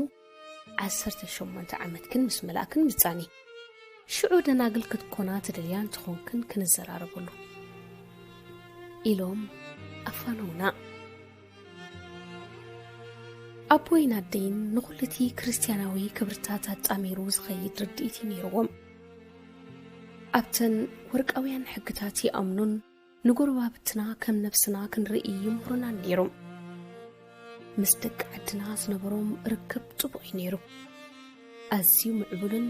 ዓሰርተ ሸሞንተ ዓመትክን ምስ መላእክን ምጻኒ፣ ሽዑ ደናግል ክትኮና ትደልያ እንተኾንክን ክንዘራረበሉ" ኢሎም ኣፋነውና። ኣቦይን ኣደይን ንኹሉ እቲ ክርስትያናዊ ክብርታት ኣጣሚሩ ዝኸይድ ርድኢት እዩ ነይርዎም። ኣብተን ወርቃውያን ሕግታት ይኣምኑን ንጎረባብትና ከም ነብስና ክንርኢ ይምህሩናን ነይሮም። ምስ ደቂ ዓድና ዝነበሮም ርክብ ጽቡቕ እዩ ነይሩ። ኣዝዩ ምዕቡልን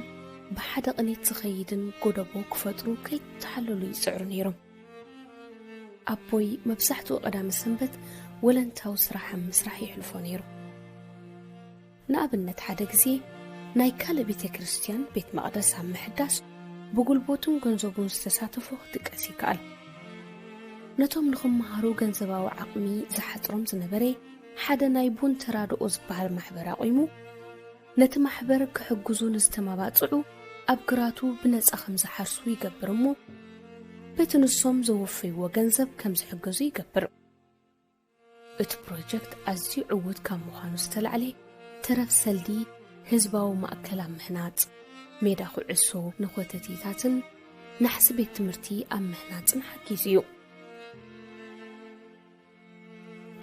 ብሓደ ቅኒት ዝኸይድን ጎደቦ ክፈጥሩ ከይተሓለሉ ይጽዕሩ ነይሮም። ኣቦይ መብዛሕትኡ ቀዳመ ሰንበት ወለንታዊ ስራሕ ኣብ ምስራሕ የሕልፎ ነይሩ። ንኣብነት፣ ሓደ ግዜ ናይ ካልእ ቤተ ክርስቲያን ቤት መቕደስ ኣብ ምሕዳስ ብጉልበቱን ገንዘቡን ዝተሳተፎ ክጥቀስ ይከኣል። ነቶም ንኽመሃሩ ገንዘባዊ ዓቕሚ ዝሓጽሮም ዝነበረ ሓደ ናይ ቡን ተራድኦ ዝበሃል ማሕበር ኣቑሙ፣ ነቲ ማሕበር ክሕግዙ ንዝተመባጽዑ ኣብ ግራቱ ብነጻ ከም ዝሓርሱ ይገብር እሞ፣ በቲ ንሶም ዘወፈይዎ ገንዘብ ከም ዝሕገዙ ይገብር። እቲ ፕሮጀክት ኣዝዩ ዕዉት ካብ ምዃኑ ዝተላዕለ፣ ተረፍ ሰልዲ ህዝባዊ ማእከል ኣብ ምህናጽ፣ ሜዳ ኩዕሶ ንኾተቴታትን ናሕሲ ቤት ትምህርቲ ኣብ ምህናጽን ሓጊዙ እዩ።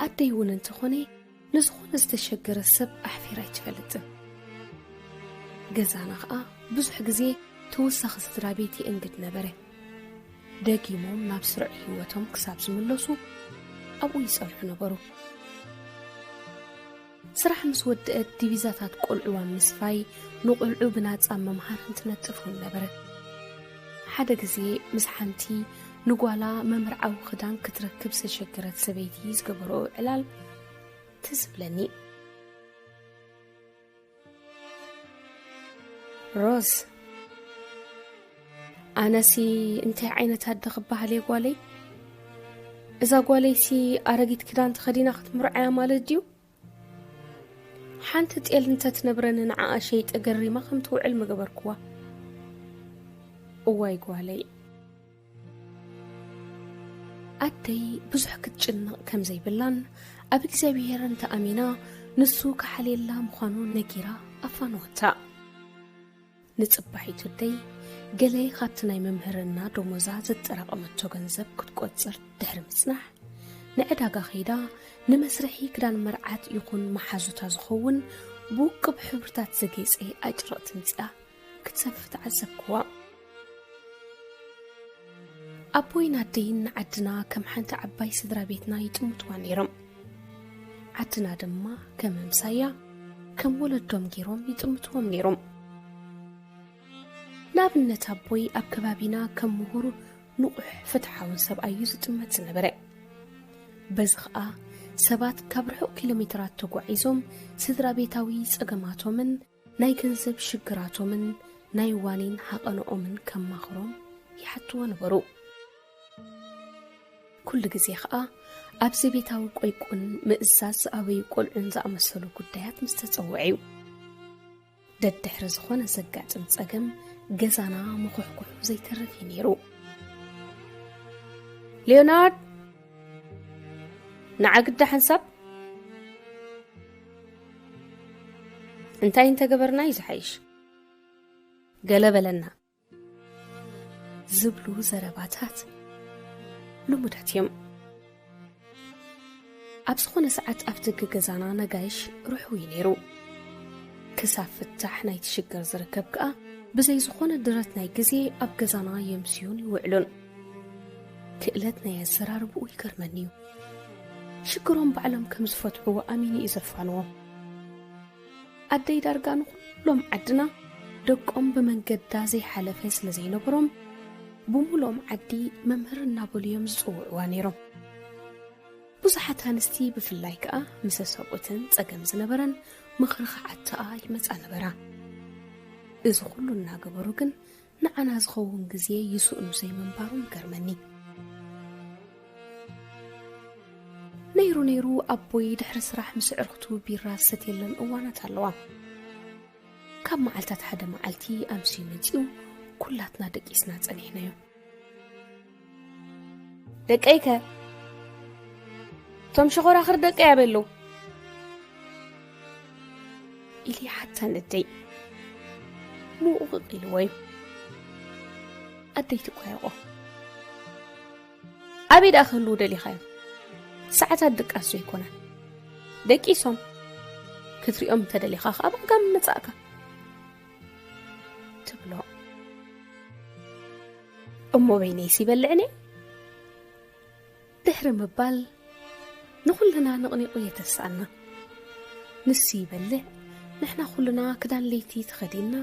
ኣደይ እውን እንተኾነ ንዝኾነ ዝተሸገረ ሰብ ኣሕፊራ ኣይትፈልጥን። ገዛና ኸኣ ብዙሕ ግዜ ተወሳኺ ስድራ ቤት ይእንግድ ነበረ። ደጊሞም ናብ ስሩዕ ህይወቶም ክሳብ ዝምለሱ ኣብኡ ይጸንሑ ነበሩ። ስራሕ ምስ ወደአት ዲቪዛታት ቆልዑ ኣብ ምስፋይ ንቆልዑ ብናጻ መምሃር እንትነጥፍ እውን ነበረ። ሓደ ግዜ ምስ ሓንቲ ንጓላ መምርዓዊ ክዳን ክትረክብ ዝተሸገረት ሰበይቲ ዝገበረኦ ዕላል ትዝ ብለኒ። ሮዝ፣ ኣነሲ እንታይ ዓይነት ኣደ ክበሃል እየ ጓለይ? እዛ ጓለይሲ ኣረጊት ክዳን ተኸዲና ክትምርዓያ ማለት ድዩ? ሓንቲ ጤል እንተትነብረኒ ንዓኣ ሸይጠ ገሪማ ከም ትውዕል ምገበርኩዋ። እዋይ ጓለይ። ኣደይ ብዙሕ ክትጭነቕ ከም ዘይብላን ኣብ እግዚኣብሄርን ተኣሚና ንሱ ክሓልየላ ምዃኑ ነጊራ ኣፋነወታ። ንጽባሒቱ ኣደይ ገለ ካብቲ ናይ መምህርና ደሞዛ ዘጠራቐመቶ ገንዘብ ክትቆጽር ድሕሪ ምጽናሕ፣ ንዕዳጋ ከይዳ ንመስርሒ ክዳን መርዓት ይኹን መሓዙታ ዝኸውን ብውቁብ ሕብርታት ዘጌጸ ኣጭርቕቲ ምጽኣ ክትሰፊ ተዓዘብክዋ። ኣቦይን ኣደይን ንዓድና ከም ሓንቲ ዓባይ ስድራ ቤትና ይጥምትዋ ነይሮም። ዓድና ድማ ከም ኣምሳያ፣ ከም ወለዶም ገይሮም ይጥምትዎም ነይሮም። ንኣብነት ኣቦይ ኣብ ከባቢና ከም ምሁር ንቑሕ ፍትሓውን ሰብኣይ እዩ ዝጥመት ዝነበረ። በዚ ኸኣ ሰባት ካብ ርሑቕ ኪሎ ሜትራት ተጓዒዞም ስድራ ቤታዊ ጸገማቶምን ናይ ገንዘብ ሽግራቶምን ናይ ዋኒን ሃቐንኦምን ከማኽሮም ይሓትዎ ነበሩ። ኩሉ ግዜ ኸኣ ኣብ ዘቤታዊ ቆይቁን ምእዛዝ ዝኣበዩ ቆልዑን ዝኣመሰሉ ጉዳያት ምስ ተጸውዐ እዩ። ደድሕሪ ዝኾነ ዘጋጥም ጸገም ገዛና ምኹሕኩሑ ዘይተርፍ እዩ ነይሩ። ሊዮናርድ፣ ንዓ ግዳ ሓንሳብ እንታይ እንተገበርና እዩ ዝሓይሽ? ገለ በለና። ዝብሉ ዘረባታት ልሙዳት እዮም። ኣብ ዝኾነ ሰዓት ኣብ ደገ ገዛና ነጋይሽ ርሑው እዩ ነይሩ። ክሳብ ፍታሕ ናይቲ ሽግር ዝርከብ ከኣ ብዘይ ዝኾነ ድረት ናይ ግዜ ኣብ ገዛና የምስዩን ይውዕሉን። ክእለት ናይ ኣዘራርብኡ ይገርመኒ እዩ። ሽግሮም ባዕሎም ከም ዝፈትሕዎ ኣሚኑ እዩ ዘፋንዎም። ኣደይ ዳርጋ ንኹሎም ዓድና ደቆም ብመንገዳ ዘይሓለፈ ስለ ዘይነበሮም፣ ብምሉኦም ዓዲ መምህር እናበሉ እዮም ዝጽውዕዋ ነይሮም። ብዙሓት ኣንስቲ ብፍላይ ከኣ ምስ ሰብኡተን ጸገም ዝነበረን ምኽሪ ክሓትኣ ይመጻ ነበራ። እዚ ኩሉ እናገበሩ ግን ንዓና ዝኸውን ግዜ ይስእኑ ዘይምንባሮም ይገርመኒ። ነይሩ ነይሩ ኣቦይ ድሕሪ ስራሕ ምስ ኣዕሩኽቱ ቢራ ዝሰትየለን እዋናት ኣለዋ። ካብ መዓልታት ሓደ መዓልቲ ኣምስዩ መጺኡ ኩላትና ደቂስና ጸኒሕናዮ። ደቀይከ? እቶም ሸኾራኽር ደቀይ ኣበይ ኣለዉ? ኢሉ ይሓተን ኣደይ። ምውቕቕ ኢልዎ እዩ። ኣደይ ትቋየቖ። ኣበይ ደኣ ክህልዉ ደሊኻዮም? ሰዓታት ድቃስ ዘይኮነን። ደቂሶም። ክትሪኦም እንተደሊኻ ከኣ ብኣጋም ምመጻእካ። ትብሎ። እሞ በይነይስ ይበልዕን እየ? ድሕሪ ምባል ንኹልና ነቕኒቑ የተስኣና። ንሱ ይበልዕ፣ ንሕና ኩልና ክዳን ለይቲ ተኸዲንና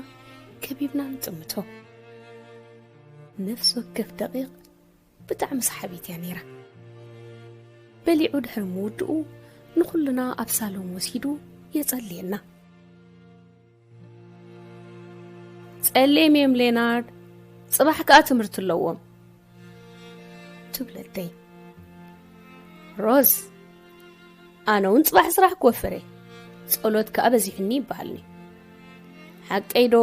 ከቢብና ንጥምቶ። ነፍሲ ወከፍ ደቂቕ ብጣዕሚ ሰሓቢት እያ ነይራ። በሊዑ ድሕሪ ምውድኡ ንኹልና ኣብ ሳሎን ወሲዱ የጸልየና። ጸሊም እዮም ሌናርድ፣ ጽባሕ ከኣ ትምህርቲ ኣለዎም። ትብለተይ። ሮዝ፣ ኣነ እውን ጽባሕ ስራሕ ክወፍር እየ። ጸሎት ከኣ በዚሑኒ ይበሃልኒ። ሓቀይ ዶ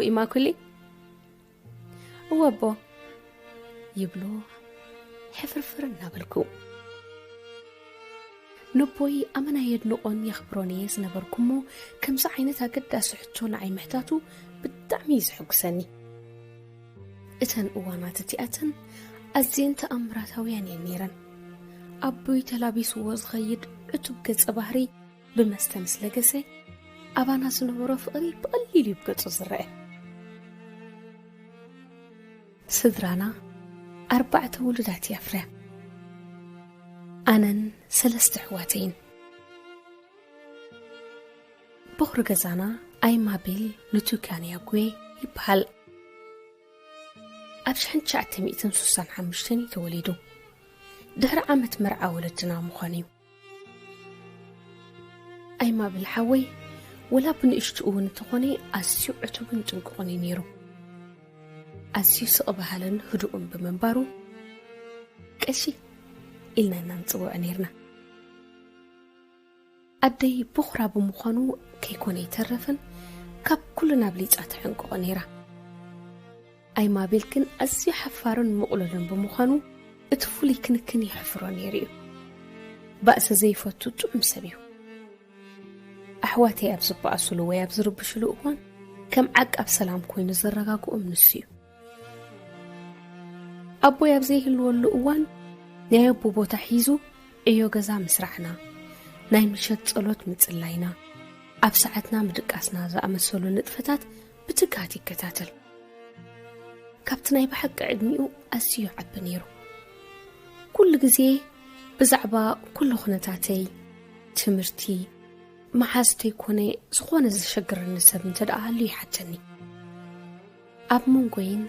ኢማኩሊ? እወ ኣቦ፣ ይብሎ ሕፍርፍር እናበልኩ። ነቦይ ኣመና የድንቖን የኽብሮን እየ ዝነበርኩ እሞ፣ ከምዚ ዓይነት ኣገዳሲ ሕቶ ንዓይ ምሕታቱ ብጣዕሚ እዩ ዘሐጉሰኒ። እተን እዋናት እቲኣተን ኣዝየን ተኣምራታውያን እየን ነይረን። ኣቦይ ተላቢስዎ ዝኸይድ ዕቱብ ገጸ ባህሪ ብመስተ ምስ ለገሰ፣ ኣባና ዝነበሮ ፍቕሪ ብቐሊሉ እዩ ብገጹ ዝረአ። ስድራና ኣርባዕተ ውሉዳት እያ ኣፍርያ። ኣነን ሰለስተ ኣሕዋተይን። በኹሪ ገዛና ኣይማቤል ሉቱካንያጉዌ ይበሃል። ኣብ ሽሕን ትሽዓተ ሚእትን ስሳን ሓሙሽተን እዩ ተወሊዱ። ድሕሪ ዓመት መርዓ ወለድና ምዃኑ እዩ። ኣይማብል ሓወይ፣ ወላ ብንእሽትኡ እውን እንተኾነ ኣዝዩ ዕቱብን ጥንቁቕን እዩ ነይሩ። ኣዝዩ ስቕ በሃልን ህዱእን ብምንባሩ፣ ቀሺ ኢልና ኢና ንጽውዖ ነይርና። ኣደይ በኹራ ብምዃኑ ከይኮነ ኣይተረፈን፣ ካብ ኩልና ኣብሊጻ ትሕንቅቖ ነይራ። ኣይማቤል ግን ኣዝዩ ሓፋርን ምቕሉልን ብምዃኑ፣ እቲ ፍሉይ ክንክን የሕፍሮ ነይሩ እዩ። ባእሲ ዘይፈቱ ጥዑም ሰብ እዩ። ኣሕዋተይ ኣብ ዝበኣሱሉ ወይ ኣብ ዝርብሽሉ እዋን ከም ዓቃብ ሰላም ኮይኑ ዘረጋግኦም ንሱ እዩ። ኣቦይ ኣብ ዘይህልወሉ እዋን ናይ ኣቦ ቦታ ሒዙ ዕዮ ገዛ ምስራሕና፣ ናይ ምሸት ጸሎት ምጽላይና፣ ኣብ ሰዓትና ምድቃስና ዝኣመሰሉ ንጥፈታት ብትግሃት ይከታተል። ካብቲ ናይ ብሓቂ ዕድሚኡ ኣዝዩ ይዓቢ ነይሩ። ኩሉ ግዜ ብዛዕባ ኩሉ ኩነታተይ፣ ትምህርቲ፣ መሓዝተይ ኮነ ዝኾነ ዘሸግረኒ ሰብ እንተ ደኣ ሃልዩ ይሓተኒ። ኣብ መንጎይን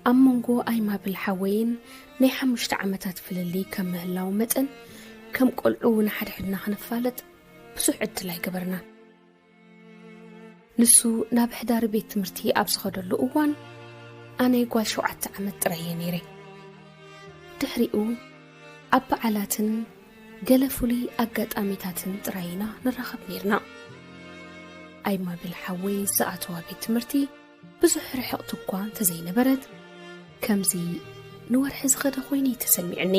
ኣብ መንጎ ኣይማብል ሓወይን ናይ ሓሙሽተ ዓመታት ፍልልይ ከም ምህላው መጠን፣ ከም ቆልዑ ንሓድሕድና ክንፋለጥ ብዙሕ ዕድል ኣይገበርናን። ንሱ ናብ ሕዳሪ ቤት ትምህርቲ ኣብ ዝኸደሉ እዋን፣ ኣነ ጓል ሸውዓተ ዓመት ጥራይ እየ ነይረ። ድሕሪኡ ኣብ በዓላትን ገለ ፍሉይ ኣጋጣሚታትን ጥራይ ኢና ንራኸብ ነይርና። ኣይማብል ሓወይ ዝኣተዋ ቤት ትምህርቲ ብዙሕ ርሕቕቲ እኳ እንተዘይነበረት፣ ከምዚ ንወርሒ ዝኸደ ኮይኑ እዩ ተሰሚዕኒ።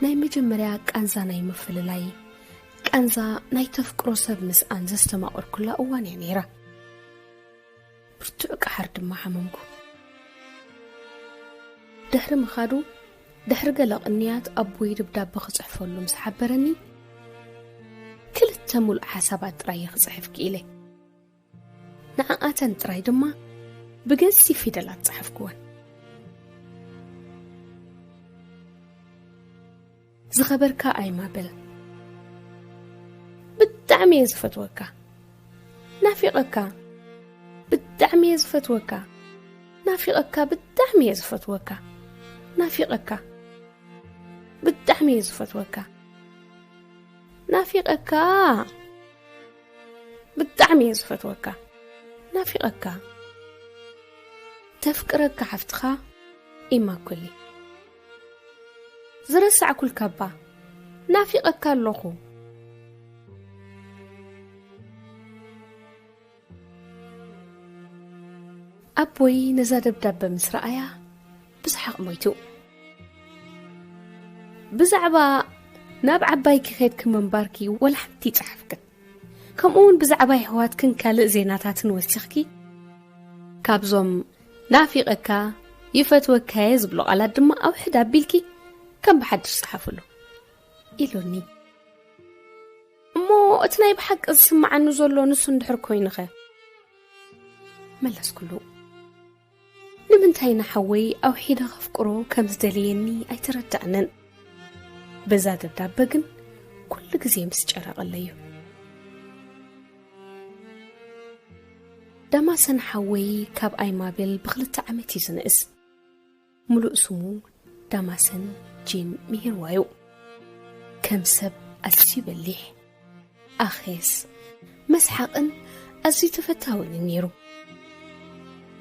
ናይ መጀመርያ ቃንዛ ናይ ምፍልላይ፣ ቃንዛ ናይ ተፍቅሮ ሰብ ምስኣን ዘስተማቐርኩላ እዋን እያ ነይራ። ብርቱዕ ቀሓር ድማ ሓመምኩ። ድሕሪ ምኻዱ፣ ድሕሪ ገለ ቅንያት ኣቦይ ደብዳበ ክጽሕፈሉ ምስ ሓበረኒ፣ ክልተ ሙሉእ ሓሳባት ጥራይ እየ ክጽሕፍ ክኢለ። ንዓኣተን ጥራይ ድማ ብገዚፍ ፊደላት ጸሓፍኩወን። ዝኸበርካ ኣይማብል፣ ብጣዕሚ እየ ዝፈትወካ። ናፊቐካ። ብጣዕሚ እየ ዝፈትወካ። ናፊቐካ። ብጣዕሚ እየ ዝፈትወካ። ናፊቐካ። ብጣዕሚ እየ ዝፈትወካ። ናፊቐካ። ብጣዕሚ እየ ዝፈትወካ። ናፊቐካ። ተፍቅረካ ሓፍትኻ ኢማኩሊ። ዝረሳዕኩልካ እባ፣ ናፊቐካ ኣለኹ። ኣቦይ ነዛ ደብዳበ ምስ ረኣያ ብሰሓቕ ሞይቱ። ብዛዕባ ናብ ዓባይኪ ኸድኪ ምንባርኪ ወላ ሓንቲ ይጸሓፍክን። ከምኡ እውን ብዛዕባ የሕዋትክን ካልእ ዜናታትን ወሲኽኪ፣ ካብዞም ናፊቐካ፣ ይፈትወካየ ዝብሉ ቃላት ድማ ኣውሕድ ኣቢልኪ ከም ብሓድሽ ጸሓፍሉ ኢሉኒ። እሞ እቲ ናይ ብሓቂ ዝስምዓኒ ዘሎ ንሱ እንድሕር ኮይኑኸ? መለስኩሉ። ንምንታይ ንሓወይ ኣውሒደ ከፍቅሮ ከም ዝደለየኒ ኣይተረዳእንን። በዛ ደብዳበ ግን ኩሉ ግዜ ምስ ጨረቐለዩ። ዳማሰን ሓወይ ካብ ኣይማቤል ብኽልተ ዓመት እዩ ዝንእስ። ሙሉእ ስሙ ዳማሰን ጂን ሚሂርዋዩ። ከም ሰብ ኣዝዩ በሊሕ፣ ኣኼስ፣ መስሓቕን ኣዝዩ ተፈታውን እዩ ነይሩ።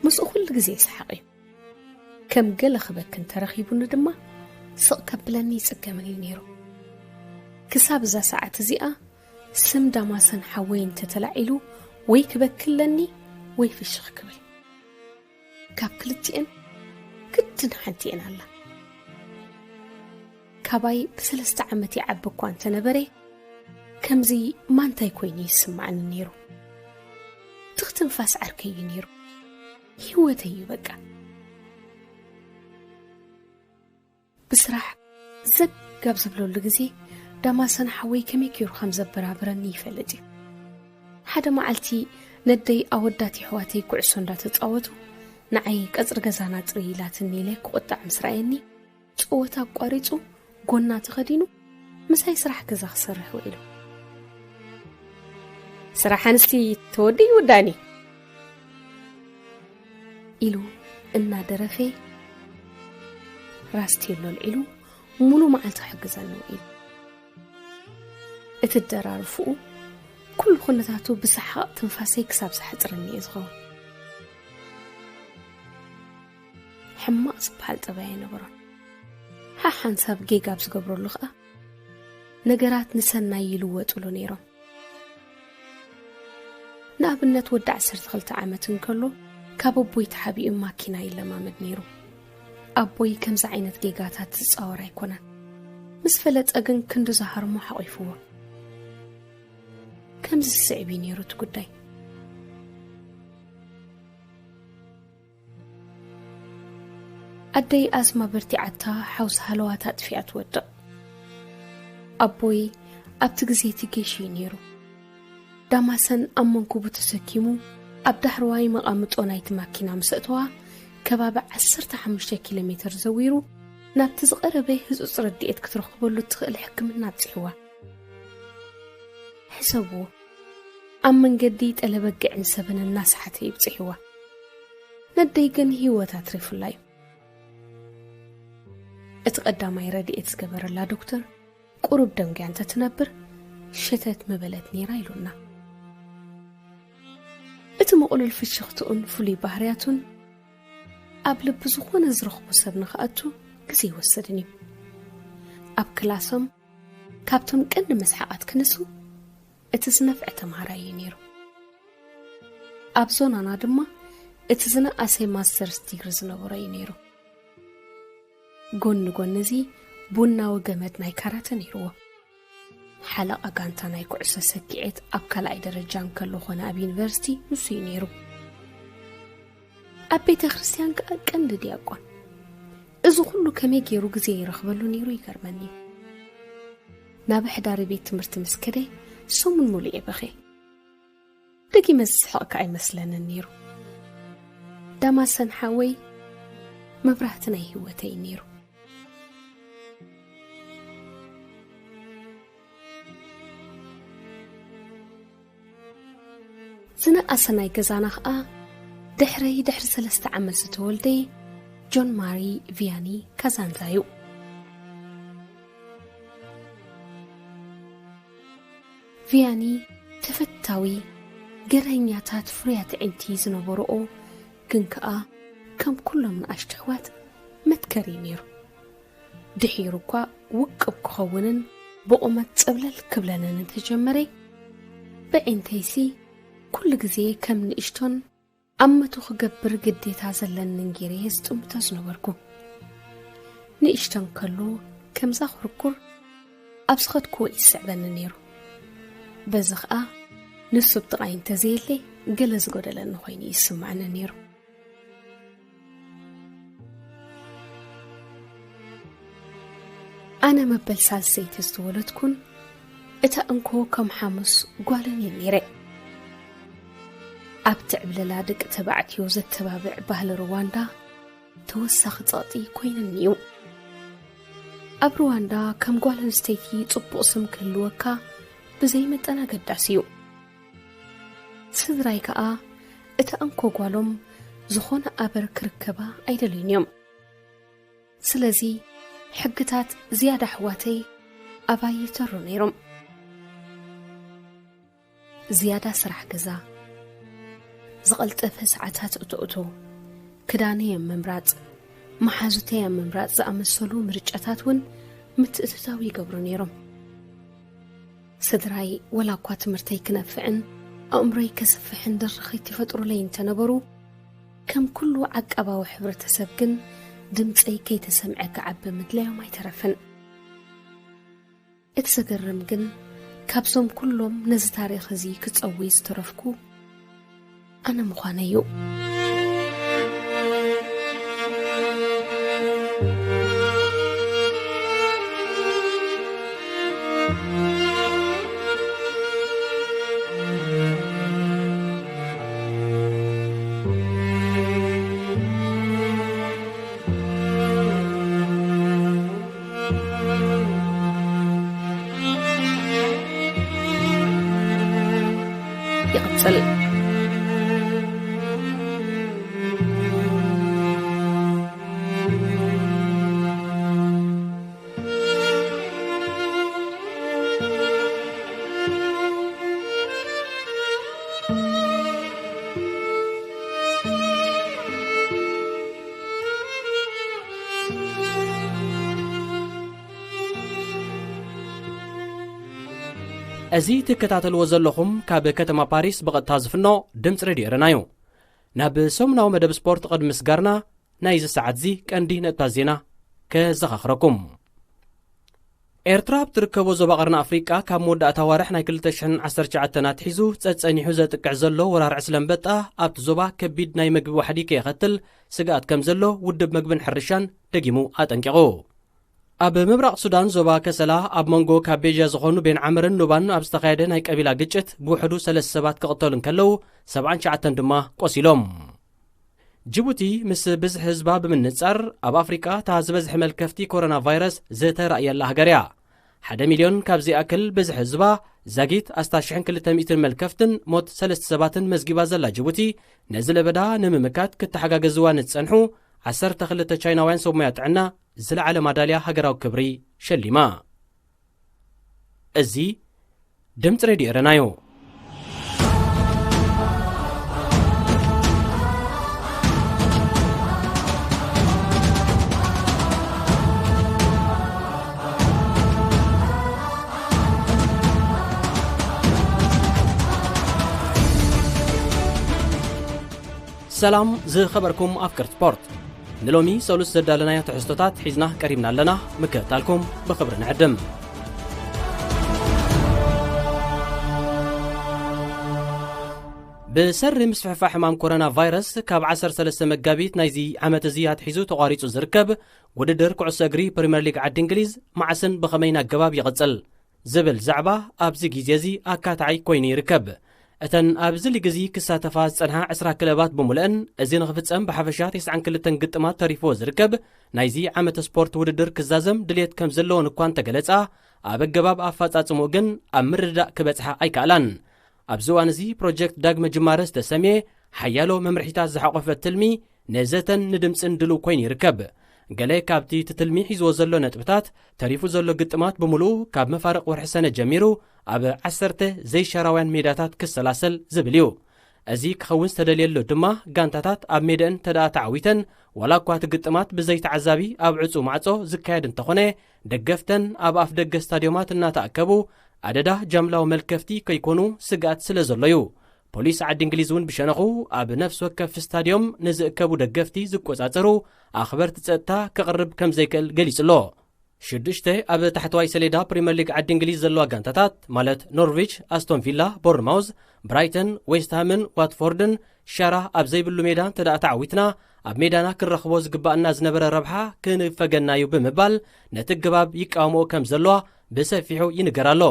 ምስኡ ኩሉ ግዜ ይስሓቕ እዩ። ከም ገለ ክበኪ እንተረኺቡኒ ድማ ስቕ ከብለኒ ይጽገምን እዩ ነይሩ። ክሳብ እዛ ሰዓት እዚኣ ስም ዳማሰን ሓወይ እንተተላዒሉ ወይ ክበኪ ኣለኒ ወይ ፍሽኽ ክብል። ካብ ክልቲኤን ግድን ሓንቲኤን ኣላ። ካባይ ብሰለስተ ዓመት ይዓቢ እኳ እንተነበረ፣ ከምዚ ማንታይ ኮይኑ ይስምዓኒ ነይሩ። ትኽ ትንፋስ ዓርከይ እዩ ነይሩ። ህይወተይ እዩ በቃ። ብስራሕ ዘጋብ ዝብለሉ ግዜ ዳማሰን ሓወይ ከመይ ገይሩ ከም ዘበራብረኒ ይፈልጥ እዩ። ሓደ መዓልቲ ነደይ ኣወዳት የሕዋተይ ኩዕሶ እንዳተጻወቱ ንዓይ ቀጽሪ ገዛና ጽርይ ኢላትኒ ኢለ ክቑጣዕ ምስ ረኣየኒ፣ ጸወታ ኣቋሪጹ ጎና ተኸዲኑ ምሳይ ስራሕ ገዛ ክሰርሕ ውዒሉ። "ስራሕ ኣንስቲ ተወዲኡ ይውዳእኒ?" ኢሉ እናደረፈ ራስቴሎ ኣልዒሉ ሙሉ መዓልቲ ክሕግዘኒ ውዒሉ። እቲ ደራርፍኡ ኩሉ ኩነታቱ ብሰሓቕ ትንፋሰይ ክሳብ ዝሕጽረኒ እየ ዝኸውን። ሕማቕ ዝበሃል ጠባይ ኣይነበሮን። ሓሓንሳብ ጌጋ ኣብ ዝገብረሉ ኸኣ ነገራት ንሰናይ ይልወጡሉ ነይሮም። ንኣብነት ወዲ ዓሰርተ ክልተ ዓመት እንከሎ ካብ ኣቦይ ተሓቢኡ ማኪና ይለማመድ ነይሩ። ኣቦይ ከምዚ ዓይነት ጌጋታት ዝጻወር ኣይኮነን። ምስ ፈለጠ ግን ክንዲ ዝሃርሞ ሓቒፍዎ። ከምዚ ዝስዕብ እዩ ነይሩ እቲ ጉዳይ። ኣደይ ኣስማ በርቲዓታ ሓውሲ ሃለዋታ ኣጥፊኣ ትወድቕ። ኣቦይ ኣብቲ ግዜ እቲ ጌሽ እዩ ነይሩ። ዳማሰን ኣብ መንኩቡ ተሰኪሙ ኣብ ዳሕረዋይ መቓምጦ ናይቲ ማኪና ምስ ኣእተዋ፣ ከባቢ ዓሰርተ ሓሙሽተ ኪሎ ሜተር ዘዊሩ ናብቲ ዝቐረበ ህጹጽ ረድኤት ክትረኽበሉ እትኽእል ሕክምና ኣብጺሕዋ። ሕሰብዎ፣ ኣብ መንገዲ ጠለበግዕን ሰበንን እናሰሓተ ይብጽሕዋ። ነደይ ግን ህይወት ኣትሪፉላ እዩ። እቲ ቀዳማይ ረድኤት ዝገበረላ ዶክተር ቁሩብ ደንጉያ እንተትነብር ሸተት ምበለት ነይራ ኢሉና። እቲ ምቕሉል ፍሽኽትኡን ፍሉይ ባህርያቱን ኣብ ልቢ ዝኾነ ዝረኽቦ ሰብ ንኽኣቱ ግዜ ይወስድን እዩ። ኣብ ክላሶም ካብቶም ቀንዲ መስሓቓት ክንሱ እቲ ዝነፍዐ ተምሃራይ እዩ ነይሩ። ኣብ ዞናና ድማ እቲ ዝነኣሰ ማስተርስ ዲግሪ ዝነበሮ እዩ ነይሩ። ጎኒ ጎኒ እዚ ቡናዊ ገመድ ናይ ካራተ ነይርዎ። ሓለቓ ጋንታ ናይ ኩዕሶ ሰኪዔት ኣብ ካልኣይ ደረጃ እንከሎ ኾነ ኣብ ዩኒቨርሲቲ ንሱ እዩ ነይሩ። ኣብ ቤተ ክርስቲያን ከኣ ቀንዲ ዲያቆን። እዚ ኩሉ ከመይ ገይሩ ግዜ ይረኽበሉ ነይሩ ይገርመኒ እዩ። ናብ ኣሕዳሪ ቤት ትምህርቲ ምስ ከደ ሰሙን ሙሉእ እየ በኽየ። ደጊመ ዝስሕቕ ከኣ ኣይመስለንን ነይሩ። ዳማሰን ሓወይ መብራህቲ ናይ ህይወተይ ነይሩ። ዝነኣሰ ናይ ገዛና ኸኣ ድሕረይ ድሕሪ ሰለስተ ዓመት ዝተወልደ ጆን ማሪ ቪያኒ ካዛንዛ እዩ። ቪያኒ ተፈታዊ፣ ገርሀኛታት ፍሩያት ኣዒንቲ ዝነበርኦ፣ ግን ከኣ ከም ኩሎም ንኣሽቱ ኣሕዋት መትከሪ ነይሩ። ድሒሩ እኳ ውቅብ ክኸውንን ብቑመት ጸብለል ክብለንን እንተጀመረ፣ ብዒንተይሲ ኩሉ ግዜ ከም ንእሽቶን ኣመቱ ክገብር ግዴታ ዘለንን ገይረ እየ ዝጥምቶ ዝነበርኩ። ንእሽቶ እንከሎ ከምዛ ኩርኩር ኣብ ዝኸድክዎ ይስዕበኒ ነይሩ። በዚ ኸኣ ንሱ ኣብ ጥቓይ እንተዘየለ ገለ ዝጎደለኒ ኮይኑ ይስምዓኒ ነይሩ። ኣነ መበል ሳልሰይቲ ዝተወለድኩን እታ እንኮ ከም ሓሙስ ጓልን እየ ነይረ። ኣብ ትዕብለላ ደቂ ተባዕትዮ ዘተባብዕ ባህሊ ሩዋንዳ ተወሳኺ ጸቕጢ ኮይኑኒ እዩ። ኣብ ሩዋንዳ ከም ጓል ኣንስተይቲ ጽቡቕ ስም ክህልወካ ብዘይ መጠን ኣገዳሲ እዩ። ስድራይ ከኣ እታ እንኮ ጓሎም ዝኾነ ኣበር ክርከባ ኣይደልዩን እዮም። ስለዚ ሕግታት ዝያዳ ኣሕዋተይ ኣባይ ይተሩ ነይሮም። ዝያዳ ስራሕ ገዛ፣ ዝቐልጠፈ ሰዓታት እቶእቶ፣ ክዳነይ ኣብ ምምራጽ፣ መሓዙተይ ኣብ ምምራጽ ዝኣመሰሉ ምርጫታት እውን ምትእትታው ይገብሩ ነይሮም። ስድራይ ወላ እኳ ትምህርተይ ክነፍዕን ኣእምሮይ ከስፍሕን ድርኺት ይፈጥሩለይ እንተነበሩ፣ ከም ኩሉ ዓቃባዊ ሕብረተሰብ ግን ድምፀይ ከይተሰምዐ ክዓቢ ምድላዮም ኣይተረፈን። እቲ ዘገርም ግን ካብዞም ኩሎም ነዚ ታሪኽ እዚ ክጸዊ ዝተረፍኩ ኣነ ምዃነይ እዩ። ይቕጽል። እዚ ትከታተልዎ ዘለኹም ካብ ከተማ ፓሪስ ብቐጥታ ዝፍኖ ድምፂ ሬድዮ ኤረና እዩ። ናብ ሰሙናዊ መደብ ስፖርት ቅድሚ ምስጋርና፣ ናይዚ ሰዓት እዚ ቀንዲ ነጥብታት ዜና ከዘኻኽረኩም። ኤርትራ ኣብ ትርከቦ ዞባ ቀርኒ ኣፍሪቃ ካብ መወዳእታ ዋርሕ ናይ ክልተ ሽሕን ዓሰርተ ትሽዓተን ኣትሒዙ ጸጸኒሑ ዘጥቅዕ ዘሎ ወራር ዕስለ ኣንበጣ ኣብቲ ዞባ ከቢድ ናይ መግቢ ዋሕዲ ከየኸትል ስግኣት ከም ዘሎ ውድብ መግብን ሕርሻን ደጊሙ ኣጠንቂቑ። ኣብ ምብራቕ ሱዳን ዞባ ከሰላ ኣብ መንጎ ካብ ቤጃ ዝኾኑ ቤን ዓምርን ኑባን ኣብ ዝተኻየደ ናይ ቀቢላ ግጭት ብውሕዱ ሰለስተ ሰባት ክቕተሉ እንከለዉ ሰብዓን ትሽዓተን ድማ ቆሲሎም። ጅቡቲ ምስ ብዝሒ ህዝባ ብምንጻር ኣብ ኣፍሪቃ እታ ዝበዝሐ መልከፍቲ ኮሮና ቫይረስ ዝተራእየላ ሃገር እያ። ሓደ ሚልዮን ካብ ዝኣክል ብዝሒ ህዝባ ዛጊት ኣስታት ሽሕን ክልተ ሚእትን መልከፍትን ሞት ሰለስተ ሰባትን መዝጊባ ዘላ ጅቡቲ ነዚ ለበዳ ንምምካት ክተሓጋገዝዋ ንዝጸንሑ ዓሰርተ ክልተ ቻይናውያን ሰብ ሞያ ጥዕና ዝለዓለ ማዳልያ ሃገራዊ ክብሪ ሸሊማ። እዚ ድምፂ ሬድዮ ኤረና እዩ። ሰላም ዝኸበርኩም ኣፍቀርቲ ስፖርት፣ ንሎሚ ሰሉስ ዘዳለናዮ ትሕዝቶታት ሒዝና ቀሪብና ኣለና። ምክትታልኩም ብኽብሪ ንዕድም። ብሰሪ ምስፍሕፋሕ ሕማም ኮሮና ቫይረስ፣ ካብ ዓሰርተ ሰለስተ መጋቢት ናይዚ ዓመት እዚ ኣትሒዙ ተቋሪጹ ዝርከብ ውድድር ኩዕሶ እግሪ ፕሪምየር ሊግ ዓዲ እንግሊዝ መዓስን ብኸመይን ኣገባብ ይቕጽል ዝብል ዛዕባ ኣብዚ ግዜ እዚ ኣካታዒ ኮይኑ ይርከብ። እተን ኣብዚ ሊግ እዚ ክሳተፋ ዝጸንሓ ዕስራ ክለባት ብምሉአን፣ እዚ ንኽፍጸም ብሓፈሻ ተስዓን ክልተን ግጥማት ተሪፍዎ ዝርከብ ናይዚ ዓመት ስፖርት ውድድር ክዛዘም ድልየት ከም ዘለዎን እኳ እንተገለጻ፣ ኣብ ኣገባብ ኣፈጻጽምኡ ግን ኣብ ምርድዳእ ክበጽሓ ኣይከኣላን። ኣብዚ እዋን እዚ ፕሮጀክት ዳግመ ጅማረ ዝተሰምየ ሓያሎ መምርሒታት ዝሓቖፈ ትልሚ ንዘተን ንድምጽን ድሉው ኮይኑ ይርከብ። ገለ ካብቲ እቲ ትልሚ ሒዝዎ ዘሎ ነጥብታት፣ ተሪፉ ዘሎ ግጥማት ብምሉኡ ካብ መፋርቕ ወርሒ ሰነ ጀሚሩ ኣብ ዓሰርተ ዘይሻራውያን ሜዳታት ክሰላሰል ዝብል እዩ። እዚ ክኸውን ዝተደልየሉ ድማ፣ ጋንታታት ኣብ ሜደአን እንተደኣ ተዓዊተን፣ ዋላ እኳ እቲ ግጥማት ብዘይ ተዓዛቢ ኣብ ዕጹው ማዕጾ ዝካየድ እንተኾነ፣ ደገፍተን ኣብ ኣፍ ደገ ስታድዮማት እናተኣከቡ ኣደዳ ጃምላዊ መልከፍቲ ከይኮኑ ስግኣት ስለ ዘሎ እዩ። ፖሊስ ዓዲ እንግሊዝ እውን ብሸነኹ፣ ኣብ ነፍሲ ወከፍ ስታድዮም ንዝእከቡ ደገፍቲ ዝቆጻጸሩ ኣኽበርቲ ጸጥታ ከቕርብ ከም ዘይክእል ገሊጹ ኣሎ። ሽዱሽተ ኣብ ታሕተዋይ ሰሌዳ ፕሪምየር ሊግ ዓዲ እንግሊዝ ዘለዋ ጋንታታት፣ ማለት ኖርዊች፣ ኣስቶን ቪላ፣ ቦርንማውዝ፣ ብራይተን፣ ዌስትሃምን ዋትፎርድን፣ ሻራ ኣብ ዘይብሉ ሜዳ እንተ ደኣ ተዓዊትና፣ ኣብ ሜዳና ክንረኽቦ ዝግባኣና ዝነበረ ረብሓ ክንፈገና እዩ ብምባል፣ ነቲ ኣገባብ ይቃወምኦ ከም ዘለዋ ብሰፊሑ ይንገር ኣሎ።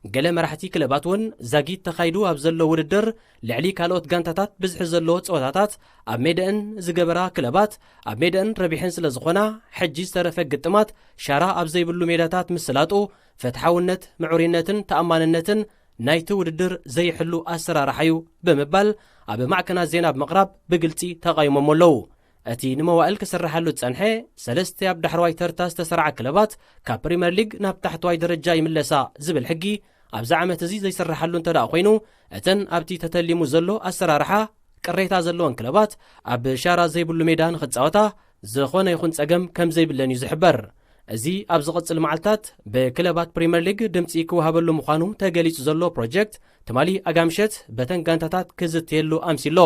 ገለ መራሕቲ ክለባት እውን፣ ዛጊት ተኻይዱ ኣብ ዘሎ ውድድር፣ ልዕሊ ካልኦት ጋንታታት ብዝሒ ዘለዎ ጸወታታት ኣብ ሜደአን ዝገበራ ክለባት፣ ኣብ ሜደአን ረቢሐን ስለ ዝኾና፣ ሕጂ ዝተረፈ ግጥማት ሻራ ኣብ ዘይብሉ ሜዳታት ምስላጡ፣ ፍትሓውነት፣ ምዕሩይነትን ተኣማንነትን ናይቲ ውድድር ዘይሕሉ ኣሰራርሓ እዩ ብምባል፣ ኣብ ማዕከናት ዜና ብምቕራብ ብግልጺ ተቓይሞሞ ኣለዉ። እቲ ንመዋእል ክስርሓሉ ዝጸንሐ፣ ሰለስተ ኣብ ዳሕረዋይ ተርታ ዝተሰርዓ ክለባት ካብ ፕሪምየር ሊግ ናብ ታሕተዋይ ደረጃ ይምለሳ ዝብል ሕጊ ኣብዚ ዓመት እዚ ዘይስርሓሉ እንተ ደኣ ኮይኑ፣ እተን ኣብቲ ተተሊሙ ዘሎ ኣሰራርሓ ቅሬታ ዘለወን ክለባት ኣብ ሻራ ዘይብሉ ሜዳ ንኽጻወታ ዝኾነ ይኹን ጸገም ከም ዘይብለን እዩ ዝሕበር። እዚ ኣብ ዝቕጽል መዓልታት ብክለባት ፕሪምየር ሊግ ድምጺ ክወሃበሉ ምዃኑ ተገሊጹ ዘሎ ፕሮጀክት፣ ትማሊ ኣጋምሸት በተን ጋንታታት ክዝትየሉ ኣምሲሎ።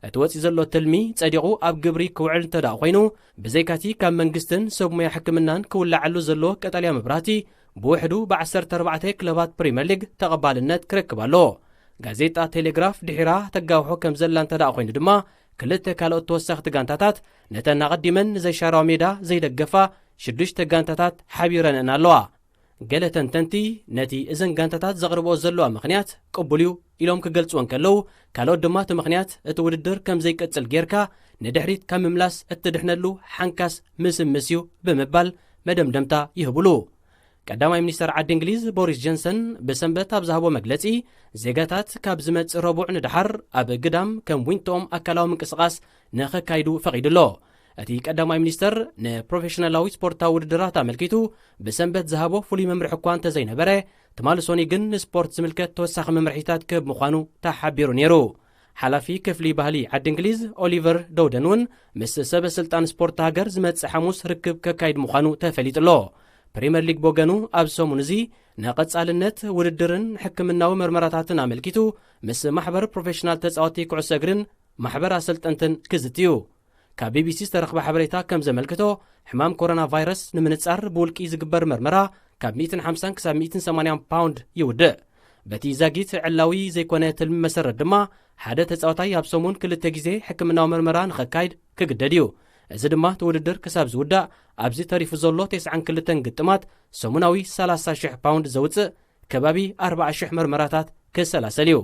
እቲ ወጺኡ ዘሎ ትልሚ ጸዲቑ ኣብ ግብሪ ክውዕል እንተ ደኣ ኮይኑ፣ ብዘይካቲ ካብ መንግስትን ሰብ ሞያ ሕክምናን ክውላዓሉ ዘሎ ቀጠልያ መብራህቲ፣ ብውሕዱ ብዓሰርተ ኣርባዕተ ክለባት ፕሪምየር ሊግ ተቐባልነት ክረክብ ኣሎ። ጋዜጣ ቴሌግራፍ ድሒራ ተጋውሖ ከም ዘላ እንተ ደኣ ኮይኑ ድማ፣ ክልተ ካልኦት ተወሰኽቲ ጋንታታት ነተን ኣቐዲመን ንዘይሻራዊ ሜዳ ዘይደገፋ ሽዱሽተ ጋንታታት ሓቢረን'ን ኣለዋ። ገለ ተንተንቲ ነቲ እዘን ጋንታታት ዘቕርብኦ ዘለዋ ምኽንያት ቅቡል እዩ ኢሎም ክገልጽዎ እንከለዉ፣ ካልኦት ድማ እቲ ምኽንያት እቲ ውድድር ከም ዘይቀጽል ጌርካ ንድሕሪት ካብ ምምላስ እትድሕነሉ ሓንካስ ምስምስ እዩ ብምባል መደምደምታ ይህቡሉ። ቀዳማይ ሚኒስተር ዓዲ እንግሊዝ ቦሪስ ጆንሰን ብሰንበት ኣብ ዝሃቦ መግለጺ፣ ዜጋታት ካብ ዝመጽእ ረቡዕ ንደሓር ኣብ ግዳም ከም ዊንቶኦም ኣካላዊ ምንቅስቓስ ንኸካይዱ ፈቒዱ ኣሎ። እቲ ቀዳማይ ሚኒስተር ንፕሮፌሽናላዊ ስፖርታዊ ውድድራት ኣመልኪቱ ብሰንበት ዝሃቦ ፍሉይ መምርሒ እኳ እንተዘይነበረ፣ ትማሊ ሰኑይ ግን ንስፖርት ዝምልከት ተወሳኺ መምርሒታት ክህብ ምዃኑ ተሓቢሩ ነይሩ። ሓላፊ ክፍሊ ባህሊ ዓዲ እንግሊዝ ኦሊቨር ዶውደን እውን ምስ ሰበ ስልጣን ስፖርት ሃገር ዝመጽእ ሓሙስ ርክብ ከካይድ ምዃኑ ተፈሊጡ ኣሎ። ፕሪምየር ሊግ ብወገኑ ኣብ ሰሙን እዚ ንቐጻልነት ውድድርን ሕክምናዊ መርመራታትን ኣመልኪቱ ምስ ማሕበር ፕሮፌሽናል ተጻወቲ ኩዕሶ እግርን ማሕበር ኣሰልጠንትን ክዝቲ እዩ። ካብ ቢቢሲ ዝተረኽበ ሓበሬታ ከም ዘመልክቶ፣ ሕማም ኮሮና ቫይረስ ንምንጻር ብውልቂ ዝግበር መርመራ ካብ ሚእትን ሓምሳን ክሳብ ሚእትን ሰማንያን ፓውንድ ይውድእ። በቲ ዛጊት ዕላዊ ዘይኮነ ትልሚ መሰረት ድማ፣ ሓደ ተጻዋታይ ኣብ ሰሙን ክልተ ግዜ ሕክምናዊ መርመራ ንኸካይድ ክግደድ እዩ። እዚ ድማ እቲ ውድድር ክሳብ ዝውዳእ፣ ኣብዚ ተሪፉ ዘሎ ተስዓን ክልተን ግጥማት ሰሙናዊ ሰላሳ ሽሕ ፓውንድ ዘውጽእ ከባቢ ኣርባዓ ሽሕ መርመራታት ክሰላሰል እዩ።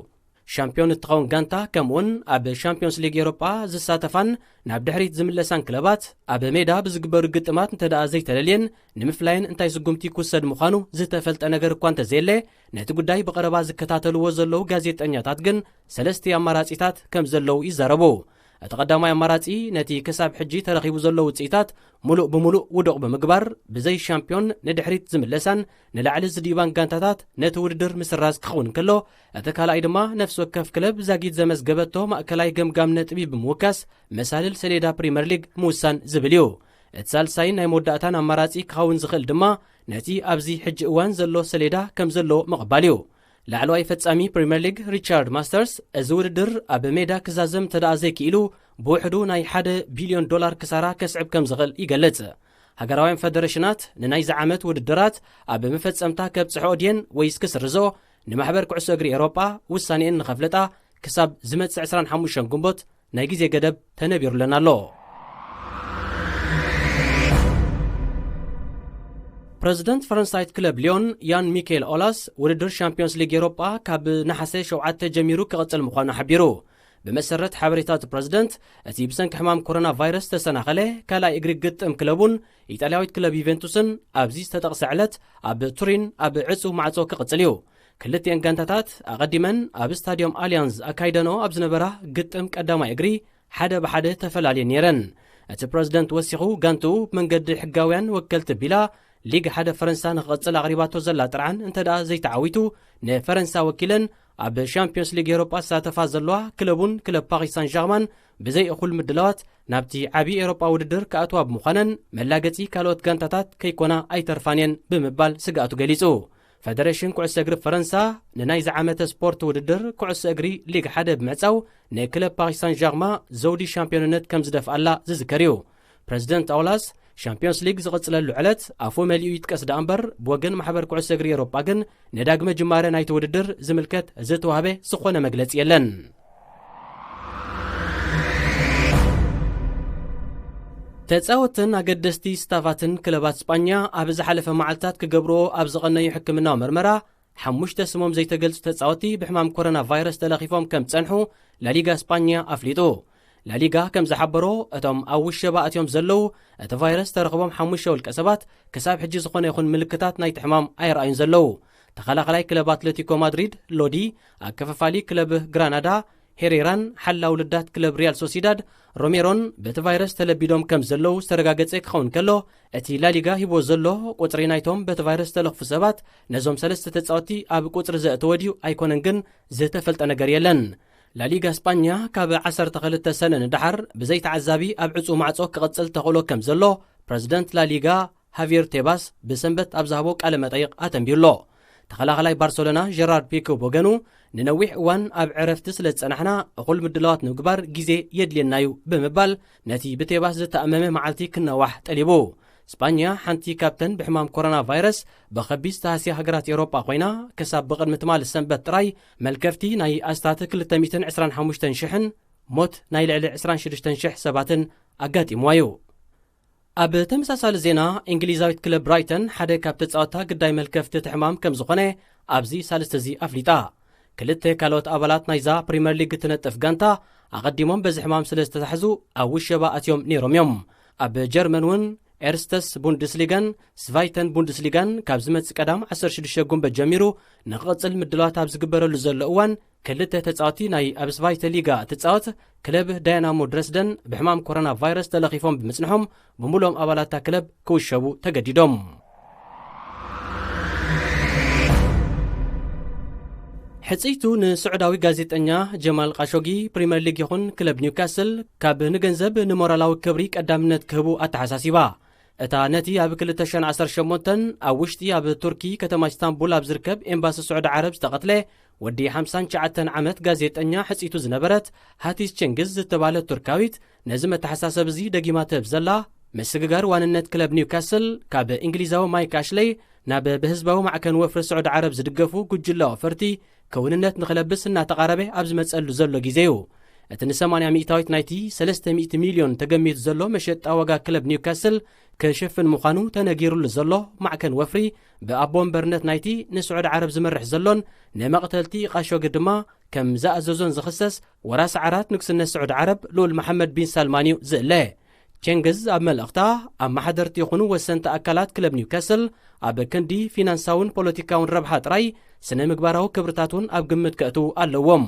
ሻምፒዮን እትኸውን ጋንታ፣ ከምኡውን ኣብ ሻምፒዮንስ ሊግ ኤውሮጳ ዝሳተፋን ናብ ድሕሪት ዝምለሳን ክለባት፣ ኣብ ሜዳ ብዝግበሩ ግጥማት እንተ ደኣ ዘይተለልየን፣ ንምፍላየን እንታይ ስጉምቲ ክውሰድ ምዃኑ ዝተፈልጠ ነገር እኳ እንተዘየለ፣ ነቲ ጉዳይ ብቐረባ ዝከታተልዎ ዘለዉ ጋዜጠኛታት ግን ሰለስተ ኣማራጺታት ከም ዘለዉ ይዛረቡ። እቲ ቀዳማይ ኣማራጺ፣ ነቲ ክሳብ ሕጂ ተረኺቡ ዘሎ ውጽኢታት ምሉእ ብምሉእ ውዱቕ ብምግባር፣ ብዘይ ሻምፒዮን ንድሕሪት ዝምለሳን ንላዕሊ ዝድይባን ጋንታታት ነቲ ውድድር ምስራዝ ክኸውን እንከሎ፣ እቲ ካልኣይ ድማ፣ ነፍሲ ወከፍ ክለብ ዛጊት ዘመዝገበቶ ማእከላይ ገምጋም ነጥቢ ብምውካስ፣ መሳልል ሰሌዳ ፕሪምየር ሊግ ምውሳን ዝብል እዩ። እቲ ሳልሳይን ናይ መወዳእታን ኣማራጺ ክኸውን ዝኽእል ድማ፣ ነቲ ኣብዚ ሕጂ እዋን ዘሎ ሰሌዳ ከም ዘሎ ምቕባል እዩ። ላዕለዋይ ፈጻሚ ፕሪምየር ሊግ ሪቻርድ ማስተርስ፣ እዚ ውድድር ኣብ ሜዳ ክዛዘም እንተ ደኣ ዘይክኢሉ፣ ብውሕዱ ናይ ሓደ ቢልዮን ዶላር ክሳራ ከስዕብ ከም ዝኽእል ይገልጽ። ሃገራውያን ፈደረሽናት ንናይዚ ዓመት ውድድራት ኣብ መፈጸምታ ከብጽሕኦ ድየን ወይስ ክስርዝኦ፣ ንማሕበር ኩዕሶ እግሪ ኤውሮጳ ውሳኔአን ንኸፍለጣ ክሳብ ዝመጽእ ዕስራን ሓሙሽተን ግንቦት ናይ ግዜ ገደብ ተነቢሩለን ኣሎ። ፕረዚደንት ፈረንሳይት ክለብ ሊዮን ያን ሚካኤል ኦላስ፣ ውድድር ሻምፒዮንስ ሊግ ኤውሮጳ ካብ ነሓሰ ሸውዓተ ጀሚሩ ክቕጽል ምዃኑ ሓቢሩ። ብመሰረት ሓበሬታ እቲ ፕረዚደንት፣ እቲ ብሰንኪ ሕማም ኮሮና ቫይረስ ዝተሰናኸለ ካልኣይ እግሪ ግጥም ክለቡን ኢጣልያዊት ክለብ ዩቬንቱስን ኣብዚ ዝተጠቕሰ ዕለት ኣብ ቱሪን ኣብ ዕጹው ማዕጾ ክቕጽል እዩ። ክልቲኤን ጋንታታት ኣቐዲመን ኣብ ስታድዮም ኣሊያንዝ ኣካይደንኦ ኣብ ዝነበራ ግጥም ቀዳማይ እግሪ ሓደ ብሓደ ተፈላልየን ነይረን። እቲ ፕረዚደንት ወሲኹ፣ ጋንትኡ ብመንገዲ ሕጋውያን ወከልቲ ቢላ ሊግ ሓደ ፈረንሳ ንኽቕጽል ኣቕሪባቶ ዘላ ጥርዓን እንተ ደኣ ዘይተዓዊቱ፣ ንፈረንሳ ወኪለን ኣብ ሻምፒዮንስ ሊግ ኤውሮጳ ዝሳተፋ ዘለዋ ክለቡን ክለብ ፓሪስ ሳን ጀርማን ብዘይ እኹል ምድላዋት ናብቲ ዓቢ ኤውሮጳ ውድድር ክኣትዋ ብምዃነን፣ መላገጺ ካልኦት ጋንታታት ከይኮና ኣይተርፋን እየን ብምባል ስግኣቱ ገሊጹ። ፈደሬሽን ኩዕሶ እግሪ ፈረንሳ ንናይዚ ዓመተ ስፖርት ውድድር ኩዕሶ እግሪ ሊግ ሓደ ብምዕጻው፣ ንክለብ ፓሪስ ሳን ጀርማ ዘውዲ ሻምፒዮንነት ከም ዝደፍኣላ ዝዝከር እዩ። ፕረዚደንት ኣውላስ፣ ሻምፒዮንስ ሊግ ዝቕጽለሉ ዕለት ኣፉ መሊኡ ይጥቀስ ደኣ እምበር፣ ብወገን ማሕበር ኩዕሶ እግሪ ኤውሮጳ ግን ንዳግመ ጅማረ ናይቲ ውድድር ዝምልከት ዝተዋህበ ዝኾነ መግለጺ የለን። ተጻወትን ኣገደስቲ ስታፋትን ክለባት ስጳኛ ኣብ ዝሓለፈ መዓልታት ክገብርዎ ኣብ ዝቐነዩ ሕክምናዊ መርመራ፣ ሓሙሽተ ስሞም ዘይተገልጹ ተጻወቲ ብሕማም ኮሮና ቫይረስ ተለኺፎም ከም ዝጸንሑ ላሊጋ ስጳኛ ኣፍሊጡ። ላሊጋ ከም ዝሓበሮ፣ እቶም ኣብ ውሸባ ኣትዮም ዘለዉ፣ እቲ ቫይረስ ተረኽቦም ሓሙሽተ ውልቀ ሰባት ክሳብ ሕጂ ዝኾነ ይኹን ምልክታት ናይቲ ሕማም ኣይረኣዩን ዘለዉ። ተኸላኻላይ ክለብ ኣትሌቲኮ ማድሪድ ሎዲ፣ ኣከፋፋሊ ክለብ ግራናዳ ሄሬራን ሓላው ልዳት ክለብ ሪያል ሶሲዳድ ሮሜሮን በቲ ቫይረስ ተለቢዶም ከም ዘለዉ ዝተረጋገጸ ክኸውን ከሎ፣ እቲ ላሊጋ ሂቦ ዘሎ ቁጽሪ ናይቶም በቲ ቫይረስ ዝተለኽፉ ሰባት ነዞም ሰለስተ ተጻወቲ ኣብ ቁጽሪ ዘእተወ ድዩ ኣይኮነን ግን ዝተፈልጠ ነገር የለን። ላሊጋ ስጳኛ ካብ ዓሰርተ ክልተ ሰነ ንደሓር ብዘይ ተዓዛቢ ኣብ ዕጹው ማዕጾ ክቕጽል ተኽእሎ ከም ዘሎ ፕረዚደንት ላሊጋ ሃቪየር ቴባስ ብሰንበት ኣብ ዝሃቦ ቃለ መጠይቕ ኣተንቢሩ ኣሎ። ተኸላኻላይ ባርሰሎና ጀራርድ ፒኬ ብወገኑ፣ ንነዊሕ እዋን ኣብ ዕረፍቲ ስለ ዝጸናሕና፣ እኹል ምድላዋት ንምግባር ግዜ የድልየና እዩ ብምባል፣ ነቲ ብቴባስ ዝተኣመመ መዓልቲ ክነዋሕ ጠሊቡ። ስጳኛ ሓንቲ ካብተን ብሕማም ኮሮና ቫይረስ ብኸቢድ ዝተሃስያ ሃገራት ኤውሮጳ ኮይና፣ ክሳብ ብቕድሚ ትማሊ ሰንበት ጥራይ መልከፍቲ ናይ ኣስታት ክልተ ሚእትን ዕስራን ሓሙሽተን ሽሕን ሞት ናይ ልዕሊ ዕስራን ሽዱሽተን ሽሕ ሰባትን ኣጋጢምዋ እዩ። ኣብ ተመሳሳሊ ዜና፣ እንግሊዛዊት ክለብ ብራይተን ሓደ ካብ ተጻወታ ግዳይ መልከፍቲ እቲ ሕማም ከም ዝኾነ ኣብዚ ሳልስቲ እዚ ኣፍሊጣ። ክልተ ካልኦት ኣባላት ናይዛ ፕሪምየር ሊግ እትነጥፍ ጋንታ ኣቐዲሞም በዚ ሕማም ስለ ዝተታሕዙ ኣብ ውሸባ ኣትዮም ነይሮም እዮም። ኣብ ጀርመን እውን ኤርስተስ ቡንደስሊጋን ስቫይተን ቡንደስሊጋን ካብ ዝመጽእ ቀዳም ዓሰርተ ሽዱሽተ ጉንበት ጀሚሩ ንክቕጽል ምድላዋት ኣብ ዝግበረሉ ዘሎ እዋን፣ ክልተ ተጻወቲ ናይ ኣብ ስቫይተ ሊጋ ትጻወት ክለብ ዳይናሞ ድረስደን ብሕማም ኮሮና ቫይረስ ተለኺፎም ብምጽንሖም፣ ብምሉኦም ኣባላታ ክለብ ክውሸቡ ተገዲዶም። ሕጽይቱ ንስዑዳዊ ጋዜጠኛ ጀማል ቃሾጊ፣ ፕሪምየር ሊግ ይኹን ክለብ ኒውካስል ካብ ንገንዘብ ንሞራላዊ ክብሪ ቀዳምነት ክህቡ ኣተሓሳሲባ። እታ ነቲ ኣብ ክልተ ሽሕን ዓሰርተ ሸሞንተን ኣብ ውሽጢ ኣብ ቱርኪ ከተማ ኢስታንቡል ኣብ ዝርከብ ኤምባሲ ስዑዲ ዓረብ ዝተቐትለ ወዲ ሓምሳን ትሽዓተን ዓመት ጋዜጠኛ ሕጽይቱ ዝነበረት ሃቲስ ቸንግዝ ዝተባህለት ቱርካዊት፣ ነዚ መተሓሳሰብ እዚ ደጊማ ትህብ ዘላ፣ ምስግጋር ዋንነት ክለብ ኒውካስል ካብ እንግሊዛዊ ማይክ ኣሽለይ ናብ ብህዝባዊ ማዕከን ወፍሪ ስዑዲ ዓረብ ዝድገፉ ጉጅለ ወፈርቲ ክውንነት ንኽለብስ እናተቓረበ ኣብ ዝመጸሉ ዘሎ ግዜ እዩ። እቲ ንሰማንያ ሚእታዊት ናይቲ ሰለስተ ሚእቲ ሚልዮን ተገሚቱ ዘሎ መሸጣ ዋጋ ክለብ ኒውካስል ክሽፍን ምዃኑ ተነጊሩሉ ዘሎ ማዕከን ወፍሪ፣ ብኣቦ ወንበርነት ናይቲ ንስዑዲ ዓረብ ዝመርሕ ዘሎን ንመቕተልቲ ቃሾጊ ድማ ከም ዝኣዘዞን ዝኽሰስ ወራሲ ዓራት ንግስነት ስዑዲ ዓረብ ልኡል መሓመድ ቢን ሳልማን እዩ ዝእለ። ቼንግዝ ኣብ መልእኽታ፣ ኣመሓደርቲ ይኹኑ ወሰንቲ ኣካላት ክለብ ኒውካስል ኣብ ክንዲ ፊናንሳውን ፖለቲካውን ረብሓ ጥራይ፣ ስነ ምግባራዊ ክብርታት እውን ኣብ ግምት ከእትዉ ኣለዎም።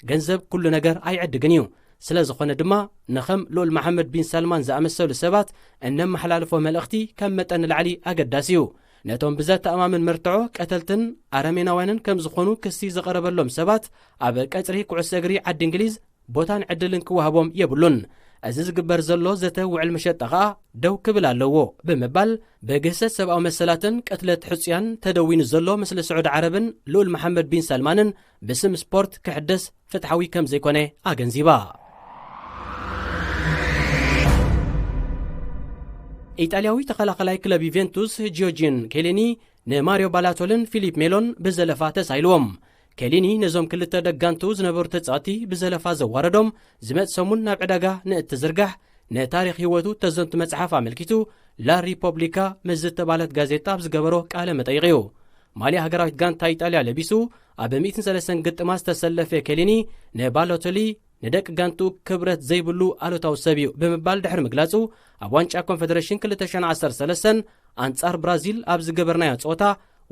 ገንዘብ ኩሉ ነገር ኣይዕድግን እዩ። ስለ ዝኾነ ድማ፣ ንኸም ልኡል መሓመድ ቢን ሳልማን ዝኣመሰሉ ሰባት እነመሓላልፎ መልእኽቲ ካብ መጠን ንላዕሊ ኣገዳሲ እዩ። ነቶም ብዘተኣማምን መርትዖ ቀተልትን ኣረሜናውያንን ከም ዝኾኑ ክሲ ዝቐረበሎም ሰባት ኣብ ቀጽሪ ኩዕሶ እግሪ ዓዲ እንግሊዝ ቦታን ዕድልን ክወሃቦም የብሉን። እዚ ዝግበር ዘሎ ዘተ ውዕል መሸጣ ኸኣ ደው ክብል ኣለዎ ብምባል፣ ብግህሰት ሰብኣዊ መሰላትን ቅትለት ሕጹያን ተደዊኑ ዘሎ ምስሊ ስዑዲ ዓረብን ልኡል መሓመድ ቢን ሳልማንን ብስም ስፖርት ክሕደስ ፍትሓዊ ከም ዘይኮነ ኣገንዚባ። ኢጣልያዊ ተኸላኸላይ ክለብ ዩቬንቱስ ጂዮጂን ኬሊኒ ንማሪዮ ባላቶልን ፊሊፕ ሜሎን ብዘለፋ ተሳኢልዎም። ኬሊኒ ነዞም ክልተ ደጋንቱ ዝነበሩ ተጻወቲ ብዘለፋ ዘዋረዶም፣ ዝመጽእ ሰሙን ናብ ዕዳጋ ንእትዝርጋሕ ንታሪኽ ህይወቱ ተዘንቱ መጽሓፍ ኣመልኪቱ፣ ላ ሪፖብሊካ ምስ ዝተባህለት ጋዜጣ ኣብ ዝገበሮ ቃለ መጠይቕ እዩ። ማልያ ሃገራዊት ጋንታ ኢጣልያ ለቢሱ ኣብ ሚእትን ሰለስተን ግጥማት ዝተሰለፈ ኬሊኒ፣ ንባሎቶሊ ንደቂ ጋንቱ ክብረት ዘይብሉ ኣሉታዊ ሰብ እዩ ብምባል ድሕሪ ምግላጹ፣ ኣብ ዋንጫ ኮንፈደሬሽን ክልተ ሽሕን ዓሰርተ ሰለስተን ኣንጻር ብራዚል ኣብ ዝገበርናዮ ጸወታ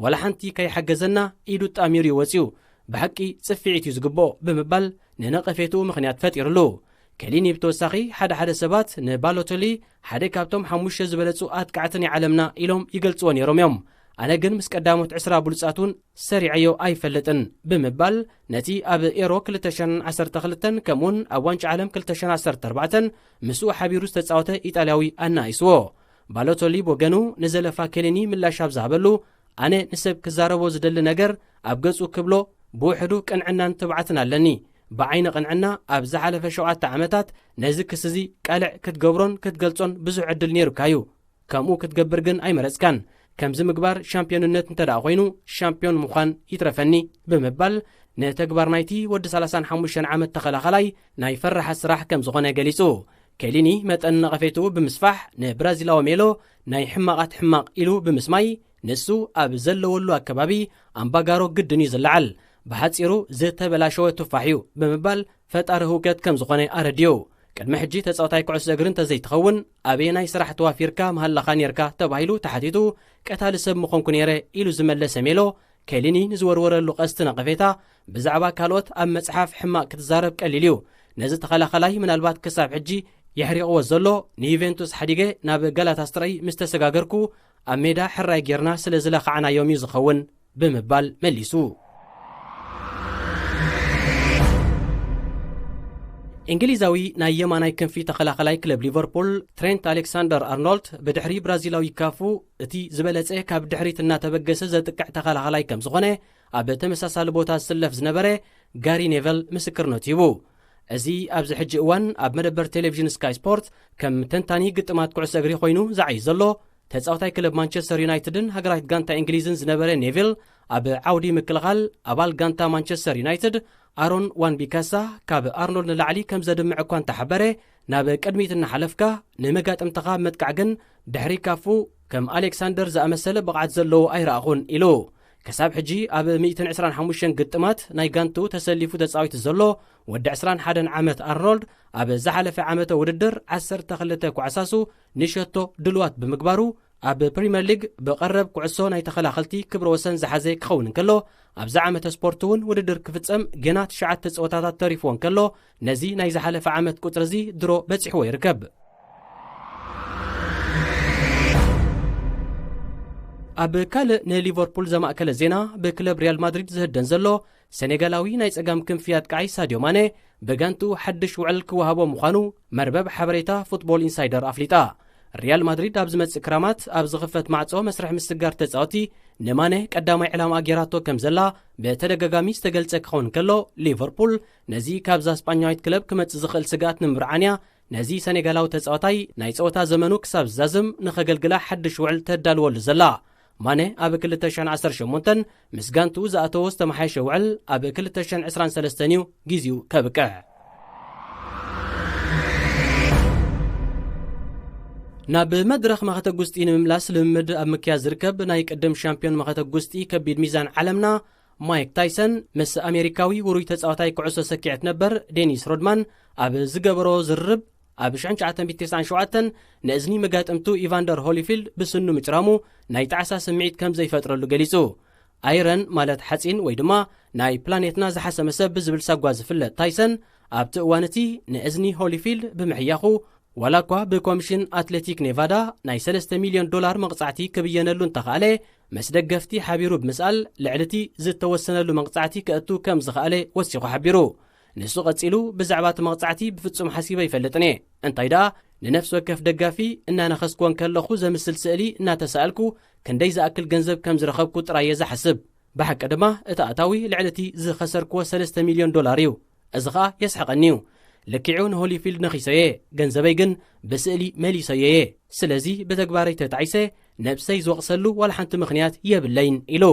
ዋላ ሓንቲ ከይሓገዘና ኢዱ ጣሚሩ እዩ ወጺኡ። ብሓቂ ጽፍዒት እዩ ዝግብኦ ብምባል ንነቐፌትኡ ምኽንያት ፈጢሩሉ። ኬሊኒ ብተወሳኺ፣ ሓደ ሓደ ሰባት ንባሎቶሊ ሓደ ካብቶም ሓሙሽተ ዝበለጹ ኣጥቃዕትን ዓለምና ኢሎም ይገልጽዎ ነይሮም እዮም። ኣነ ግን ምስ ቀዳሞት ዕስራ ብሉጻት እውን ሰሪዐዮ ኣይፈልጥን ብምባል፣ ነቲ ኣብ ኤሮ ክልተ ሽሕን ዓሰርተ ክልተን ከምኡውን ኣብ ዋንጫ ዓለም ክልተ ሽሕን ዓሰርተ ኣርባዕተን ምስኡ ሓቢሩ ዝተጻወተ ኢጣልያዊ ኣናኢስዎ። ባሎቶሊ ብወገኑ ንዘለፋ ኬሊኒ ምላሽ ኣብ ዝሃበሉ፣ ኣነ ንሰብ ክዛረቦ ዝደሊ ነገር ኣብ ገጹ ክብሎ ብውሕዱ ቅንዕናን ትብዓትን ኣለኒ። ብዓይኒ ቅንዕና ኣብ ዝሓለፈ ሸውዓተ ዓመታት ነዚ ክሲ እዚ ቃልዕ ክትገብሮን ክትገልጾን ብዙሕ ዕድል ነይሩካ እዩ። ከምኡ ክትገብር ግን ኣይመረጽካን። ከምዚ ምግባር ሻምፒዮንነት እንተ ደኣ ኮይኑ፣ ሻምፒዮን ምዃን ይትረፈኒ ብምባል፣ ንተግባር ናይቲ ወዲ ሰላሳን ሓሙሽተን ዓመት ተኸላኸላይ ናይ ፈራሓ ስራሕ ከም ዝኾነ ገሊጹ። ኬሊኒ መጠን ነቐፌትኡ ብምስፋሕ፣ ንብራዚላዊ ሜሎ ናይ ሕማቓት ሕማቕ ኢሉ ብምስማይ፣ ንሱ ኣብ ዘለወሉ ኣከባቢ ኣምባጋሮ ግድን እዩ ዝለዓል። ብሓጺሩ ዝተበላሸወ ቱፋሕ እዩ ብምባል፣ ፈጣሪ ህውከት ከም ዝኾነ ኣረዲኡ። ቅድሚ ሕጂ ተጻዋታይ ኩዕሶ እግሪ እንተዘይትኸውን፣ ኣበየናይ ስራሕ ተዋፊርካ ምሃለኻ ኔርካ ተባሂሉ ተሓቲቱ፣ ቀታሊ ሰብ ምኾንኩ ኔረ ኢሉ ዝመለሰ ሜሎ፣ ኬሊኒ ንዝወርወረሉ ቀስቲ ነቐፌታ፣ ብዛዕባ ካልኦት ኣብ መጽሓፍ ሕማቕ ክትዛረብ ቀሊል እዩ። ነዚ ተኸላኸላይ ምናልባት ክሳብ ሕጂ የሕሪቕዎ ዘሎ፣ ንዩቬንቱስ ሓዲገ ናብ ጋላታስራይ ምስ ተሰጋገርኩ፣ ኣብ ሜዳ ሕራይ ጌርና ስለ ዝለኻዕናዮም እዩ ዝኸውን ብምባል መሊሱ። እንግሊዛዊ ናይ የማናይ ክንፊ ተኸላኸላይ ክለብ ሊቨርፑል ትሬንት ኣሌክሳንደር ኣርኖልድ፣ ብድሕሪ ብራዚላዊ ካፉ እቲ ዝበለጸ ካብ ድሕሪት እናተበገሰ ዘጥቅዕ ተኸላኸላይ ከም ዝኾነ ኣብ ተመሳሳሊ ቦታ ዝስለፍ ዝነበረ ጋሪ ኔቨል ምስክርነቱ ሂቡ። እዚ ኣብዚ ሕጂ እዋን ኣብ መደበር ቴሌቪዥን ስካይ ስፖርት ከም ተንታኒ ግጥማት ኩዕሶ እግሪ ኮይኑ ዝዓይ ዘሎ ተጻዋታይ ክለብ ማንቸስተር ዩናይትድን ሃገራዊት ጋንታ እንግሊዝን ዝነበረ ኔቪል፣ ኣብ ዓውዲ ምክልኻል ኣባል ጋንታ ማንቸስተር ዩናይትድ ኣሮን ዋን ቢካሳ ካብ ኣርኖልድ ንላዕሊ ከም ዘድምዕ እኳ እንተሓበረ፣ ናብ ቅድሚት እናሓለፍካ ንመጋጥምትኻ ምጥቃዕ ግን ድሕሪ ካፉ ከም ኣሌክሳንደር ዝኣመሰለ ብቕዓት ዘለዎ ኣይረኣኹን ኢሉ። ክሳብ ሕጂ ኣብ ሚእትን ዕስራን ሓሙሽተን ግጥማት ናይ ጋንትኡ ተሰሊፉ ተጻዊቱ ዘሎ ወዲ ዕስራን ሓደን ዓመት ኣርኖልድ፣ ኣብ ዝሓለፈ ዓመተ ውድድር ዓሰርተ ክልተ ኳዕሳሱ ንሸቶ ድልዋት ብምግባሩ፣ ኣብ ፕሪምየር ሊግ ብቐረብ ኩዕሶ ናይ ተኸላኸልቲ ክብረ ወሰን ዝሓዘ ክኸውን እንከሎ፣ ኣብዚ ዓመተ ስፖርት እውን ውድድር ክፍጸም ገና ትሽዓተ ጸወታታት ተሪፍዎ እንከሎ፣ ነዚ ናይ ዝሓለፈ ዓመት ቁጽሪ እዚ ድሮ በጺሕዎ ይርከብ። ኣብ ካልእ ንሊቨርፑል ዘማእከለ ዜና፣ ብክለብ ሪያል ማድሪድ ዝህደን ዘሎ ሰኔጋላዊ ናይ ጸጋም ክንፊ ኣጥቃዓይ ሳድዮ ማነ፣ ብጋንትኡ ሓድሽ ውዕል ክወሃቦ ምዃኑ መርበብ ሓበሬታ ፉትቦል ኢንሳይደር ኣፍሊጣ። ሪያል ማድሪድ ኣብ ዝመጽእ ክራማት ኣብ ዝኽፈት ማዕጾ መስርሕ ምስጋር ተጻወቲ ንማነ ቀዳማይ ዕላማ ገይራቶ ከም ዘላ ብተደጋጋሚ ዝተገልጸ ክኸውን ከሎ፣ ሊቨርፑል ነዚ ካብዛ ስጳኛዊት ክለብ ክመጽእ ዝኽእል ስግኣት ንምብርዓንያ ነዚ ሰኔጋላዊ ተጻዋታይ ናይ ጸወታ ዘመኑ ክሳብ ዝዛዝም ንኸገልግላ ሓድሽ ውዕል ተዳልወሉ ዘላ። ማነ ኣብ ክልተ ሽሕን ዓሰርተ ሸሞንተን ምስ ጋንቱ ዝኣተዎ ዝተመሓየሸ ውዕል ኣብ ክልተ ሽሕን ዕስራን ሰለስተን እዩ ግዜኡ ከብቅዕ። ናብ መድረኽ መኸተ ጉስጢ ንምምላስ ልምምድ ኣብ ምክያድ ዝርከብ ናይ ቅድም ሻምፒዮን መኸተ ጉስጢ ከቢድ ሚዛን ዓለምና ማይክ ታይሰን ምስ ኣሜሪካዊ ውሩይ ተጻዋታይ ኩዕሶ ሰኪዐት ነበር ዴኒስ ሮድማን ኣብ ዝገበሮ ዝርርብ ኣብ ሽሕን ትሽዓተ ሚእትን ተስዓን ሸውዓተን ንእዝኒ መጋጥምቱ ኢቫንደር ሆሊፊልድ ብስኑ ምጭራሙ ናይ ጣዕሳ ስምዒት ከም ዘይፈጥረሉ ገሊጹ። ኣይረን ማለት ሓጺን ወይ ድማ ናይ ፕላኔትና ዝሓሰመ ሰብ ብዝብል ሳጓ ዝፍለጥ ታይሰን ኣብቲ እዋን እቲ ንእዝኒ ሆሊፊልድ ብምሕያኹ ዋላ እኳ ብኮሚሽን ኣትሌቲክ ኔቫዳ ናይ ሰለስተ ሚልዮን ዶላር መቕጻዕቲ ክብየነሉ እንተኸኣለ፣ ምስ ደገፍቲ ሓቢሩ ብምስኣል ልዕሊ እቲ ዝተወሰነሉ መቕጻዕቲ ከእቱ ከም ዝኸኣለ ወሲኹ ሓቢሩ። ንሱ ቀጺሉ ብዛዕባ እቲ መቕጻዕቲ ብፍጹም ሓሲበ ኣይፈልጥን እየ። እንታይ ደኣ ንነፍሲ ወከፍ ደጋፊ እናነኸስክዎ እንከለኹ ዘምስል ስእሊ እናተሳእልኩ ክንደይ ዝኣክል ገንዘብ ከም ዝረኸብኩ ጥራይ እየ ዝሓስብ። ብሓቂ ድማ እቲ ኣታዊ ልዕሊ እቲ ዝኸሰርክዎ ሰለስተ ሚልዮን ዶላር እዩ። እዚ ኸኣ የስሕቐኒ እዩ። ልኪዑ ንሆሊፊልድ ነኺሰዮ እየ፣ ገንዘበይ ግን ብስእሊ መሊሰዮ እየ። ስለዚ ብተግባረይ ተጣዒሰ ነብሰይ ዝወቕሰሉ ዋላ ሓንቲ ምኽንያት የብለይን ኢሉ።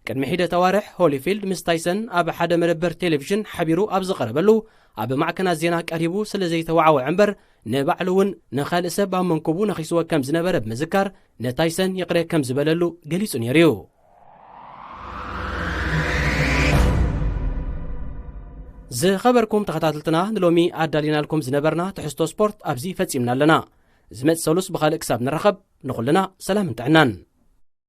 ቅድሚ ሒደት ኣዋርሕ ሆሊፊልድ ምስ ታይሰን ኣብ ሓደ መደበር ቴሌቪዥን ሓቢሩ ኣብ ዝቐረበሉ ኣብ ማዕከናት ዜና ቀሪቡ ስለ ዘይተዋዕወዐ እምበር ንባዕሉ እውን ንኻልእ ሰብ ኣብ መንኩቡ ነኺስዎ ከም ዝነበረ ብምዝካር ንታይሰን ይቕረ ከም ዝበለሉ ገሊጹ ነይሩ እዩ። ዝኸበርኩም ተኸታተልትና ንሎሚ ኣዳሊናልኩም ዝነበርና ትሕዝቶ ስፖርት ኣብዚ ፈጺምና ኣለና። ዝመጽእ ሰሉስ ብኻልእ ክሳብ ንራኸብ ንኹልና ሰላምን ጥዕናን።